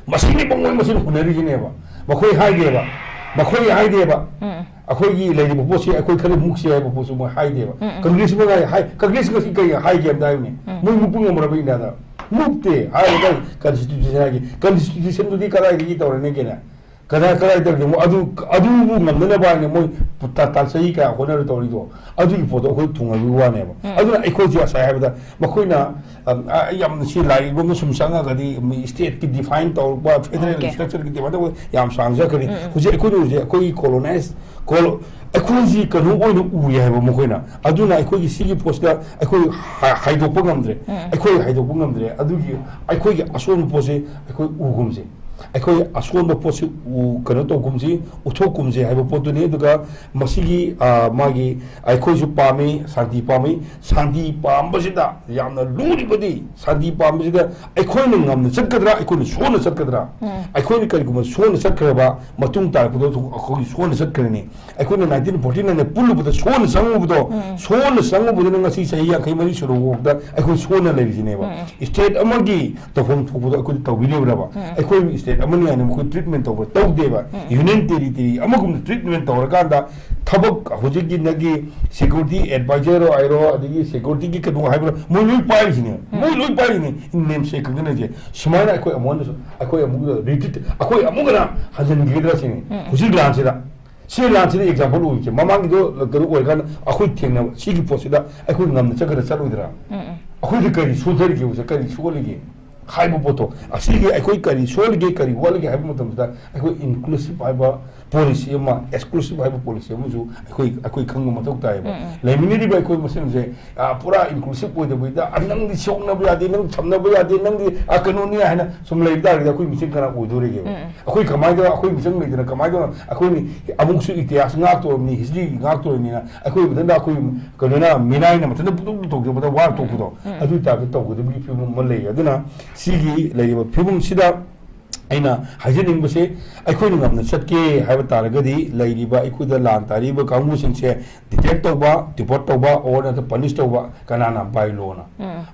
ꯃꯁꯤꯅꯤ ꯃꯣꯏ ꯃꯁꯤꯅ ꯍꯨꯟꯅꯔꯤꯁꯤꯅꯦꯕ꯫ ꯃꯈꯣꯏ ꯍꯥꯏꯗꯦꯕ꯫ ꯃꯈꯣꯏ ꯍꯥꯏꯗꯦꯕ꯫ ꯎꯝ꯫ ꯑꯩꯈꯣꯏꯒꯤ ꯂꯩꯔꯤꯕ ꯄꯣꯠꯁꯤ ꯑꯩꯈꯣꯏ ꯈꯔ ꯃꯨꯛꯁꯤ ꯍꯥꯏꯕ ꯄꯣꯠꯁꯨ ꯃꯣꯏ ꯍꯥꯏꯗꯦꯕ꯫ ꯎꯝ, ꯎꯝ꯫ ꯀꯪꯒ꯭ꯔꯦꯁ ꯃꯉꯥꯏ ꯍꯥꯏ, ꯀꯪꯒ꯭ꯔꯦꯁ ꯉꯁꯤ ꯀꯩ ꯍꯥꯏꯒꯦ ꯑꯝꯇ ꯍꯥꯏꯌꯨꯅꯦ? ꯎꯝ꯫ ꯃꯣꯏ ꯃꯨꯛꯄ ꯉꯝꯃꯔꯕ ꯏꯟꯗꯤꯌꯥꯗ? ꯃꯨꯛꯇꯦ ꯍꯥꯏꯔꯒ ꯀꯟꯁꯇꯤꯇ꯭ꯌꯨꯁꯟ ꯍꯥꯏꯒꯦ꯫ ꯀꯟꯁꯇꯤꯇ꯭ꯌꯨꯁꯟꯗꯨꯗꯤ ꯀꯗꯥꯏꯗꯒꯤ ꯇꯧꯔꯅꯤ ꯀꯩꯅꯣ? ꯀꯗꯥꯏ, ꯀꯗꯥꯏ ꯇꯧꯔꯤꯅꯣ? ꯑꯗꯨ, ꯑꯗꯨꯕꯨ ꯉꯝꯅꯅꯕ ꯍꯥꯏꯅ ꯃꯣꯏ ꯇ-, ꯇ-, ꯆꯍꯤ ꯀꯌꯥ ꯍꯣꯠꯅꯔ ꯇꯧꯔꯤꯗꯣ? ꯑꯗꯨꯒꯤ ꯄꯣꯠꯇꯣ ꯑꯩꯈꯣꯏ ꯊꯨꯡꯍꯟꯕꯒꯤ ꯋꯥꯅꯦꯕ꯫ ꯎꯝ꯫ ꯑꯗꯨꯅ ꯑꯩꯈꯣꯏꯁꯦ ꯉꯁꯥꯏ ꯍꯥꯏꯕꯗ ꯃꯈꯣꯏꯅ, ꯑ, ꯑ, ꯌꯥꯝꯅ ꯁꯤ ꯂꯥꯏꯔꯤꯛ ꯂꯣꯝꯗ ꯁꯨꯝ ꯆꯪꯉꯒꯗꯤ ꯃꯤ ꯁ꯭ꯇꯦꯠꯀꯤ ꯗꯤꯐꯥꯏꯟ ꯇꯧꯔꯛꯄ, ꯐꯦꯗꯔꯦꯜ ꯑꯣꯀꯦ꯫ ꯁ꯭ꯇ꯭ꯔꯛꯆꯔꯒꯤ ꯗꯤꯐꯥꯏꯟ ꯇꯧꯕ ꯌꯥꯝ ꯁꯥꯡꯖꯈ꯭ꯔꯦ꯫ ꯎꯝ, ꯎꯝ꯫ ꯍꯧꯖꯤꯛ ꯑꯩꯈꯣꯏꯅ ꯍꯧꯖꯤꯛ ꯑꯩꯈꯣꯏꯒꯤ ꯀꯣꯂꯣꯅꯥꯏꯁ, ꯀꯣꯂꯣ-, ꯑꯩꯈꯣꯏꯁꯤ ꯀꯩꯅꯣ ꯑꯣꯏꯅ ꯎꯔꯤ ꯍꯥꯏꯕ ꯃꯈꯣꯏꯅ꯫ ꯑꯗꯨꯅ ꯑꯩꯈꯣꯏꯒꯤ ꯁꯤꯒꯤ ꯄꯣꯠꯁꯤꯗ ꯑꯩꯈꯣꯏ ꯍꯥ-, ꯍꯥꯏꯗꯣꯛꯄ ꯉꯝꯗ꯭ꯔꯦ꯫ ꯎꯝ꯫ ꯑꯩꯈꯣꯏ ꯍꯥꯏꯗꯣꯛꯄ ꯉꯝꯗ꯭ꯔꯦ꯫ ꯑꯗꯨꯒꯤ ꯑꯩꯈꯣꯏꯒꯤ ꯑꯁꯣꯟꯕ ꯄꯣꯠꯁꯤ ꯑꯩꯈꯣꯏ ꯎꯒꯨꯝꯁꯦ꯫ ꯑꯩꯈꯣꯏ ꯑꯁꯣꯟꯕ ꯄꯣꯠꯁꯤ ꯎ-, ꯀꯩꯅꯣ ꯇꯧꯒꯨꯝꯁꯤ, ꯎꯠꯊꯣꯛꯀꯨꯝꯁꯤ ꯍꯥꯏꯕ ꯄꯣꯠꯇꯨꯅꯤ꯫ ꯑꯗꯨꯒ ꯃꯁꯤꯒꯤ, ꯑ, ꯃꯥꯒꯤ ꯑꯩꯈꯣꯏꯁꯨ ꯄꯥꯝꯃꯤ, ꯁꯥꯟꯇꯤ ꯄꯥꯝꯃꯤ꯫ ꯁꯥꯟꯇꯤ ꯄꯥꯝꯕꯁꯤꯗ ꯌꯥꯝꯅ ꯂꯨꯔꯤꯕꯗꯤ ꯁꯥꯟꯇꯤ ꯄꯥꯝꯕꯁꯤꯗ ꯑꯩꯈꯣꯏꯅ ꯉꯝꯅ ꯆꯠꯀꯗ꯭ꯔꯥ, ꯑꯩꯈꯣꯏꯅ ꯁꯣꯟꯅ ꯆꯠꯀꯗ꯭ꯔꯥ? ꯎꯝ꯫ ꯑꯩꯈꯣꯏꯅ ꯀꯔꯤꯒꯨꯝꯕ ꯁꯣꯟꯅ ꯆꯠꯈ꯭ꯔꯕ ꯃꯇꯨꯡ ꯇꯥꯔꯛꯄꯗ ꯑꯩꯈꯣꯏ ꯁꯣꯟꯅ ꯆꯠꯈ꯭ꯔꯅꯤ꯫ ꯑꯩꯈꯣꯏꯅ ꯅꯥꯏꯟꯇꯤꯟ ꯐꯣꯔꯇꯤ ꯅꯥꯏꯟꯗ ꯄꯨꯜꯂꯨꯕꯗ ꯁꯣꯟꯅ ꯆꯪꯉꯨꯕꯗꯣ, ꯎꯝ꯫ ꯁꯣꯟꯅ ꯆꯪꯉꯨꯕꯗꯨꯅ ꯉꯁꯤ ꯆꯍꯤ ꯌꯥꯡꯈꯩ ꯃꯔꯤ ꯁꯨꯔꯕ ꯐꯥꯎꯕꯗ ꯑꯩꯈꯣꯏ ꯁꯣꯟꯅ ꯂꯩꯔꯤꯁꯤꯅꯦꯕ꯫ ꯎꯝ꯫ ꯁ꯭ꯇꯦꯠ ꯑꯃꯒꯤ ꯇꯧꯐꯝ ꯊꯣꯛꯄꯗꯣ ꯑꯩꯈꯣꯏꯗ ꯇꯧꯕꯤꯔꯤꯕ꯭ꯔꯕ? ꯎꯝ꯫ ꯑꯩꯈꯣꯏ ꯁ꯭ꯇꯦꯠ ꯑꯃꯅꯤ ꯍꯥꯏꯅ ꯃꯈꯣꯏ ꯇ꯭ꯔꯤꯠꯃꯦꯟ ꯇꯧꯕ ꯇꯧꯗꯦꯕ꯫ ꯎꯝ꯫ ꯌꯨꯅꯤꯌꯟ ꯇꯦꯔꯤꯇꯣꯔꯤ ꯑꯃꯒꯨꯝꯅ ꯇ꯭ꯔꯤꯠꯃꯦꯟ ꯇꯧꯔꯀꯥꯟꯗ ꯊꯕꯛ ꯍꯧꯖꯤꯛꯀꯤ ꯅꯪꯒꯤ ꯁꯦꯀ꯭ꯌꯨꯔꯤꯇꯤ ꯑꯦꯗꯚꯥꯏꯖꯔ ꯍꯥꯏꯔꯣ, ꯑꯗꯒꯤ ꯁꯦꯀ꯭ꯌꯨꯔꯤꯇꯤꯒꯤ ꯀꯩꯅꯣ ꯍꯥꯏꯕ꯭ꯔꯣ, ꯃꯣꯏ ꯂꯣꯏ ꯄꯥꯏꯔꯤꯁꯤꯅꯦ꯫ ꯎꯝ꯫ ꯃꯣꯏ ꯂꯣꯏ ꯄꯥꯏꯔꯤꯅꯦ꯫ ꯅꯦꯝ ꯁꯦꯛ ꯈꯛꯇꯅꯁꯦ꯫ ꯁꯨꯃꯥꯏꯅ ꯑꯩꯈꯣꯏ ꯑꯃꯨꯛ ꯍꯟꯅꯁꯨ, ꯑꯩꯈꯣꯏ ꯑꯃꯨꯛ ꯔꯤꯇ꯭ꯔꯤꯠ, ꯑꯩꯈꯣꯏ ꯑꯃꯨꯛ ꯍꯟꯅ ꯍꯟꯖꯤꯟꯈꯤꯒꯗ꯭ꯔꯥ ꯁꯤꯅꯤ꯫ ꯎꯝ꯫ ꯍꯧꯖꯤꯛ ꯂꯥꯟꯁꯤꯗ꯫ ꯁꯤ ꯂꯥꯟꯁꯤꯗ ꯑꯦꯛꯖꯥꯝꯄꯜ ꯑꯣꯏꯔꯤꯁꯦ꯫ ꯃꯃꯥꯡꯒꯤꯗꯣ ꯀꯩꯅꯣ ꯑꯣꯏꯔꯀꯥꯟꯗ ꯑꯩꯈꯣꯏ ꯊꯦꯡꯅꯕ ꯁꯤꯒꯤ ꯄꯣꯠꯁꯤꯗ ꯑꯩꯈꯣꯏ ꯉꯝꯅ ꯆꯠꯀꯗ꯭ꯔꯥ ꯆꯠꯂꯣꯏꯗ꯭ꯔꯥ? ꯎꯝ, ꯎꯝ꯫ ꯑꯩꯈꯣꯏꯗ ꯀꯔꯤ ꯁꯣꯟꯊꯔꯤꯒꯦ ꯍꯧꯖꯤꯛ? ꯀꯔꯤ ꯁꯣꯜꯂꯤꯒꯦ? ꯍꯥꯏꯕ ꯄꯣꯠꯇꯣ, ꯑꯁꯤꯒꯤ ꯑꯩꯈꯣꯏ ꯀꯔꯤ ꯁꯣꯜꯂꯤꯒꯦ, ꯀꯔꯤ ꯋꯥꯠꯂꯤꯒꯦ ꯍꯥꯏꯕ ꯃꯇꯝꯗ, ꯑꯩꯈꯣꯏ inclusive ꯍꯥꯏꯕ ꯄꯣꯂꯤꯁꯤ ꯑꯃ, exclusive ꯍꯥꯏꯕ ꯄꯣꯂꯤꯁꯤ ꯑꯃꯁꯨ ꯑꯩꯈꯣꯏ, ꯑꯩꯈꯣꯏ ꯈꯪꯕ ꯃꯊꯧ ꯇꯥꯏꯌꯦꯕ꯫ ꯂꯩꯃꯤꯟꯅꯔꯤꯕ ꯑꯩꯈꯣꯏ ꯃꯁꯦꯟꯁꯦ, ꯑ, ꯄꯨꯔꯥ inclusive ꯑꯣꯏꯗꯕꯤꯗ, "ꯑ, ꯅꯪꯗꯤ ꯁꯣꯛꯅꯕ ꯌꯥꯗꯦ, ꯅꯪ ꯊꯝꯅꯕ ꯌꯥꯗꯦ, ꯅꯪꯗꯤ, ꯑ, ꯀꯩꯅꯣꯅꯤ" ꯍꯥꯏꯅ ꯁꯨꯝ ꯂꯩꯕ ꯇꯥꯔꯒꯗꯤ, ꯑꯩꯈꯣꯏ ꯃꯤꯆꯪ ꯀꯅꯥ ꯑꯣꯏꯗꯣꯔꯤꯒꯦꯕ? ꯑꯩꯈꯣꯏ ꯀꯃꯥꯏꯅ, ꯑꯩꯈꯣꯏ ꯃꯤꯆꯪ ꯂꯩꯗꯅ ꯀꯃꯥꯏꯅ ꯇꯧꯅ ꯑꯩꯈꯣꯏꯅ ꯑꯃꯨꯛꯁꯨ ꯏꯇꯤꯍꯥꯁ ꯉꯥꯛꯇꯣꯔꯕꯅꯤ, history ꯉꯥꯛꯇꯣꯔꯕꯅꯤꯅ, ꯑꯩꯈꯣꯏ ꯃꯊꯟꯇ, ꯑꯩꯈꯣꯏ ꯀꯩꯅꯣꯅ, ꯃꯤꯅꯥꯏꯅ ꯃꯊꯟꯇ ꯄꯨꯊꯣꯛ ꯇꯧꯖꯕꯗ ꯋꯥꯔ ꯇꯣꯛꯄꯗꯣ, ꯑꯗꯨꯒꯤ ꯇꯥꯏꯞꯇ ꯇꯧꯒꯗꯕꯒꯤ ꯐꯤꯕꯝ ꯑꯃ ꯂꯩ꯫ ꯑꯗꯨꯅ ꯁꯤꯒꯤ ꯂꯩꯔꯤꯕ ꯐꯤꯕꯝꯁꯤꯗ ꯑꯩꯅ ꯍꯥꯏꯖꯅꯤꯡꯕꯁꯦ, ꯑꯩꯈꯣꯏꯅ ꯉꯝꯅ ꯆꯠꯀꯦ ꯍꯥꯏꯕ ꯇꯥꯔꯒꯗꯤ, ꯂꯩꯔꯤꯕ ꯑꯩꯈꯣꯏꯗ ꯂꯥꯟ ꯇꯥꯔꯤꯕ ꯀꯥꯡꯕꯨꯁꯤꯡꯁꯦ detect ꯇꯧꯕ, deport ꯇꯧꯕ, or ꯅꯠꯇ꯭ꯔ punish ꯇꯧꯕ, ꯀꯅꯥꯅ? By law ꯅ꯫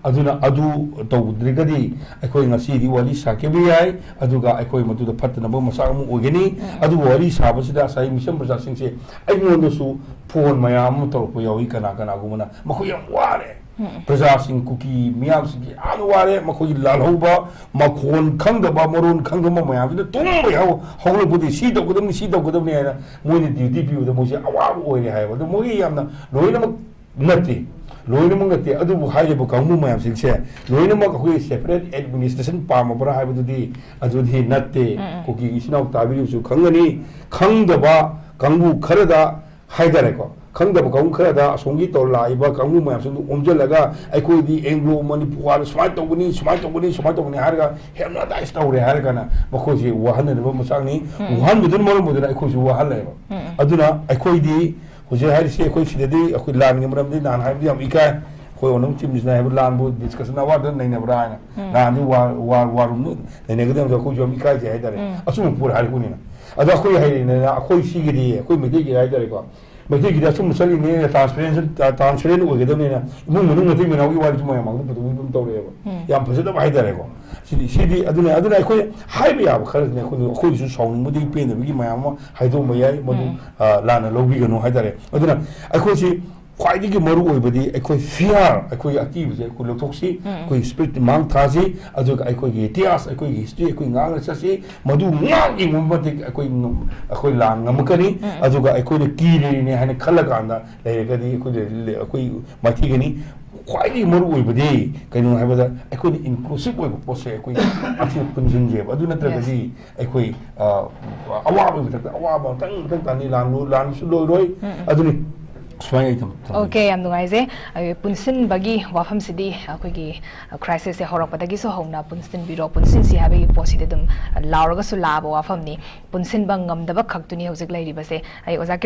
ꯑꯗꯨꯅ ꯑꯗꯨ ꯇꯧꯗ꯭ꯔꯒꯗꯤ ꯑꯩꯈꯣꯏ ꯉꯁꯤꯗꯤ ꯋꯥꯔꯤ ꯁꯥꯈꯤꯕ ꯌꯥꯏ, ꯑꯗꯨꯒ ꯑꯩꯈꯣꯏ ꯃꯗꯨꯗ ꯐꯠꯇꯅꯕ ꯃꯆꯥꯛ ꯑꯃ ꯑꯣꯏꯒꯅꯤ꯫ ꯑꯗꯨꯕꯨ ꯋꯥꯔꯤ ꯁꯥꯕꯁꯤꯗ ꯉꯁꯥꯏ ꯃꯤꯆꯝ ꯃꯆꯥꯁꯤꯡꯁꯦ ꯑꯩꯉꯣꯟꯗꯁꯨ phone ꯃꯌꯥꯝ ꯑꯃ ꯇꯧꯔꯛꯄ ꯌꯥꯎꯏ, ꯀꯅꯥ ꯀꯅꯥꯒꯨꯝꯕꯅ, "ꯃꯈꯣꯏ ꯌꯥꯝ ꯋꯥꯔꯦ, ꯄ꯭ꯔꯖꯥꯁꯤꯡ, ꯀꯨꯀꯤ ꯃꯤꯌꯥꯝꯁꯤꯡꯁꯤ ꯌꯥꯝꯅ ꯋꯥꯔꯦ, ꯃꯈꯣꯏꯒꯤ ꯂꯥꯜꯍꯧꯕ ꯃꯈꯣꯟ ꯈꯪꯗꯕ, ꯃꯔꯣꯟ ꯈꯪꯗꯕ ꯃꯌꯥꯝꯁꯤꯅ ꯇꯨꯝꯕ ꯌꯥꯎ ꯍꯧꯒꯠꯂꯛꯄꯗꯒꯤ ꯁꯤ ꯇꯧꯒꯗꯕꯅꯤ, ꯁꯤ ꯇꯧꯒꯗꯕꯅꯤ" ꯍꯥꯏꯅ ꯃꯣꯏꯅ duty ꯄꯤꯕꯗ ꯃꯣꯏꯁꯦ ꯑꯋꯥꯕ ꯑꯣꯏꯔꯦ ꯍꯥꯏꯕ꯫ ꯑꯗꯣ ꯃꯣꯏꯒꯤ ꯌꯥꯝꯅ ꯂꯣꯏꯅꯃꯛ ꯅꯠꯇꯦ, ꯂꯣꯏꯅꯃꯛ ꯅꯠꯇꯦ꯫ ꯑꯗꯨꯕꯨ ꯍꯥꯏꯔꯤꯕ ꯀꯥꯡꯕꯨ ꯃꯌꯥꯝꯁꯤꯡꯁꯦ ꯂꯣꯏꯅꯃꯛ ꯑꯩꯈꯣꯏ separate administration ꯄꯥꯝꯃꯕ꯭ꯔꯥ ꯍꯥꯏꯕꯗꯨꯗꯤ ꯑꯗꯨꯗꯤ ꯅꯠꯇꯦ꯫ ꯎꯝ, ꯎꯝ꯫ ꯀꯨꯀꯤꯒꯤ ꯏꯆꯤꯟ ꯏꯅꯥꯎ ꯇꯥꯕꯤꯔꯤꯕꯁꯨ ꯈꯪꯒꯅꯤ, ꯈꯪꯗꯕ ꯀꯥꯡꯕꯨ ꯈꯔꯗ ꯍꯥꯏꯇꯥꯔꯦꯀꯣ, ꯈꯪꯗꯕ ꯀꯥꯡꯕꯨ ꯈꯔꯗ ꯑꯁꯣꯝꯒꯤ ꯇꯧꯔ ꯂꯥꯛꯏꯕ ꯀꯥꯡꯕꯨ ꯃꯌꯥꯝꯁꯤꯡꯗꯨ ꯑꯣꯝꯁꯤꯜꯂꯒ ꯑꯩꯈꯣꯏꯗꯤ Anglo Manipur ꯁꯨꯃꯥꯏꯅ ꯇꯧꯕꯅꯤ, ꯁꯨꯃꯥꯏꯅ ꯇꯧꯕꯅꯤ, ꯁꯨꯃꯥꯏꯅ ꯇꯧꯕꯅꯤ ꯍꯥꯏꯔꯒ hypnotize ꯇꯧꯔꯦ ꯍꯥꯏꯔꯒꯅ ꯃꯈꯣꯏꯁꯤ ꯋꯥꯍꯟꯅꯅꯕ ꯃꯆꯥꯛꯅꯤ꯫ ꯎꯝ꯫ ꯋꯥꯍꯟꯕꯗꯨꯅ ꯃꯔꯝ ꯑꯣꯏꯗꯨꯅ ꯑꯩꯈꯣꯏꯁꯨ ꯋꯥꯍꯜꯂꯦꯕ꯫ ꯎꯝ, ꯎꯝ꯫ ꯑꯗꯨꯅ ꯑꯩꯈꯣꯏꯗꯤ ꯍꯧꯖꯤꯛ ꯍꯥꯏꯔꯤꯁꯤ ꯑꯩꯈꯣꯏ ꯁꯤꯗꯗꯤ ꯑꯩꯈꯣꯏ ꯂꯥꯟꯒꯤ ꯃꯔꯝꯗꯤ ꯅꯍꯥꯟ ꯍꯥꯏꯕꯗꯤ ꯌꯥꯝ ꯏꯀꯥꯏ꯫ ꯑꯩꯈꯣꯏ ꯑꯣꯅꯝ ꯆꯤꯞ ꯃꯤꯅꯤꯁꯇꯔꯅ ꯍꯥꯏꯕ ꯂꯥꯟꯕꯨ discussion award ꯅꯩꯅꯕ꯭ꯔꯥ ꯍꯥꯏꯅ꯫ ꯎꯝ꯫ ꯅꯍꯥꯟꯗꯤ war, war, war room ꯗ ꯅꯩꯅꯒꯗꯕꯗꯣ ꯑꯩꯈꯣꯏꯁꯨ ꯌꯥꯝ ꯏꯀꯥꯏꯖꯩ ꯍꯥꯏꯇꯥꯔꯦ꯫ ꯎꯝ꯫ ꯑꯆꯨꯝꯕ ꯄꯣꯠ ꯍꯥꯏꯔꯛꯄꯅꯤꯅ꯫ ꯑꯗꯣ ꯑꯩꯈꯣꯏ ꯍꯩꯔꯤꯅꯦꯅ ꯑꯩꯈꯣꯏ ꯁꯤꯒꯤꯗꯤ, ꯑꯩꯈꯣꯏ ꯃꯩꯇꯩꯒꯤ ꯍꯥꯏꯇꯥꯔꯦꯀꯣ, ꯃꯩꯇꯩꯒꯤꯗꯤ ꯑꯆꯨꯝꯕ ꯆꯠꯂꯤꯅꯦꯅ transparent, transparent ꯑꯣꯏꯒꯗꯕꯅꯤꯅ ꯏꯃꯨꯡ ꯃꯅꯨꯡ ꯃꯇꯩ ꯃꯅꯥꯎꯒꯤ ꯋꯥꯔꯤꯁꯨ ꯃꯌꯥꯝ ꯃꯥꯡꯗ ꯄꯨꯊꯣꯛꯄ ꯑꯗꯨꯝ ꯇꯧꯔꯛꯑꯦꯕ꯫ ꯎꯝ꯫ ꯌꯥꯝ ꯐꯖꯗꯕ ꯍꯥꯏꯇꯥꯔꯦꯀꯣ꯫ ꯁꯤꯗꯤ, ꯁꯤꯗꯤ ꯑꯗꯨꯅ, ꯑꯗꯨꯅ ꯑꯩꯈꯣꯏ ꯍꯥꯏꯕ ꯌꯥꯕ ꯈꯔꯁꯤꯅ ꯑꯩꯈꯣꯏ, ꯑꯩꯈꯣꯏꯒꯤꯁꯨ ꯁꯥꯎꯅꯤꯡꯕꯗꯒꯤ ꯄꯦꯟꯗꯕꯒꯤ ꯃꯌꯥꯝ ꯑꯃ ꯍꯥꯏꯗꯣꯛꯑꯝꯕ ꯌꯥꯏ꯫ ꯃꯗꯨ, ꯎꯝ꯫ ꯑ, ꯂꯥꯟꯅ ꯂꯧꯕꯤꯒꯅꯨ ꯍꯥꯏꯇꯥꯔꯦ꯫ ꯑꯗꯨꯅ ꯑꯩꯈꯣꯏꯁꯤ ꯈ꯭ꯋꯥꯏꯗꯒꯤ ꯃꯔꯨ ꯑꯣꯏꯕꯗꯤ ꯑꯩꯈꯣꯏ fear, ꯑꯩꯈꯣꯏꯒꯤ ꯑꯀꯤꯕꯁꯦ ꯑꯩꯈꯣꯏ ꯂꯧꯊꯣꯛꯁꯤ, ꯑꯩꯈꯣꯏꯒꯤ spirit ꯃꯥꯡ ꯊꯥꯁꯤ, ꯑꯗꯨꯒ ꯑꯩꯈꯣꯏꯒꯤ ꯏꯇꯤꯍꯥꯁ, ꯑꯩꯈꯣꯏꯒꯤ history ꯑꯩꯈꯣꯏ ꯉꯥꯛꯅ ꯆꯠꯁꯤ꯫ ꯃꯗꯨ ꯉꯥꯛ ꯌꯦꯡꯕ ꯃꯇꯤꯛ ꯑꯩꯈꯣꯏ ꯉꯝ-, ꯑꯩꯈꯣꯏ ꯂꯥꯟ ꯉꯝꯃꯛꯀꯅꯤ꯫ ꯑꯗꯨꯒ ꯑꯩꯈꯣꯏꯅ ꯀꯤꯔꯤꯅꯦ ꯍꯥꯏꯅ ꯈꯜꯂꯀꯥꯟꯗ ꯂꯩꯔꯒꯗꯤ ꯑꯩꯈꯣꯏ, ꯑꯩꯈꯣꯏ ꯃꯥꯏꯊꯤꯒꯅꯤ꯫ ꯈ꯭ꯋꯥꯏꯗꯒꯤ ꯃꯔꯨ ꯑꯣꯏꯕꯗꯤ ꯀꯩꯅꯣ ꯍꯥꯏꯕꯗ ꯑꯩꯈꯣꯏꯅ inclusive ꯑꯣꯏꯕ ꯄꯣꯠꯁꯦ ꯑꯩꯈꯣꯏ ꯑꯁꯤ ꯄꯨꯟꯁꯤꯟꯁꯦꯕ꯫ ꯑꯗꯨ ꯅꯠꯇ꯭ꯔꯒꯗꯤ ꯑꯩꯈꯣꯏ, ꯑ, ꯑꯋꯥꯕꯒꯤ ꯃꯊꯛꯇ ꯑꯋꯥꯕ ꯃꯊꯪ ꯃꯊꯪ ꯇꯥꯅꯤ, ꯂꯥꯟ-, ꯂꯥꯟꯁꯨ ꯂꯣꯏꯔꯣꯏ꯫ ꯑꯗꯨꯅꯤ ꯁꯨꯃꯥꯏꯅ ꯑꯩ ꯊꯝ-, ꯊꯝꯖꯒꯦ꯫ Okay, ꯌꯥꯝ ꯅꯨꯡꯉꯥꯏꯖꯩ꯫ ꯑꯩ ꯄꯨꯟꯁꯤꯟꯕꯒꯤ ꯋꯥꯐꯝꯁꯤꯗꯤ ꯑꯩꯈꯣꯏꯒꯤ crisis ꯁꯦ ꯍꯧꯔꯛꯄꯗꯒꯤꯁꯨ ꯍꯧꯅ ꯄꯨꯟꯁꯤꯟꯕꯤꯔꯣ, ꯄꯨꯟꯁꯤꯟꯁꯤ ꯍꯥꯏꯕꯒꯤ ꯄꯣꯠꯁꯤꯗꯤ ꯑꯗꯨꯝ ꯂꯥꯎꯔꯒꯁꯨ ꯂꯥꯛꯑꯕ ꯋꯥꯐꯝꯅꯤ꯫ ꯄꯨꯟꯁꯤꯟꯕ ꯉꯝꯗꯕ ꯈꯛꯇꯨꯅꯤ ꯍꯧꯖꯤꯛ ꯂꯩꯔꯤꯕꯁꯦ꯫ ꯑꯩ ꯑꯣꯖꯥ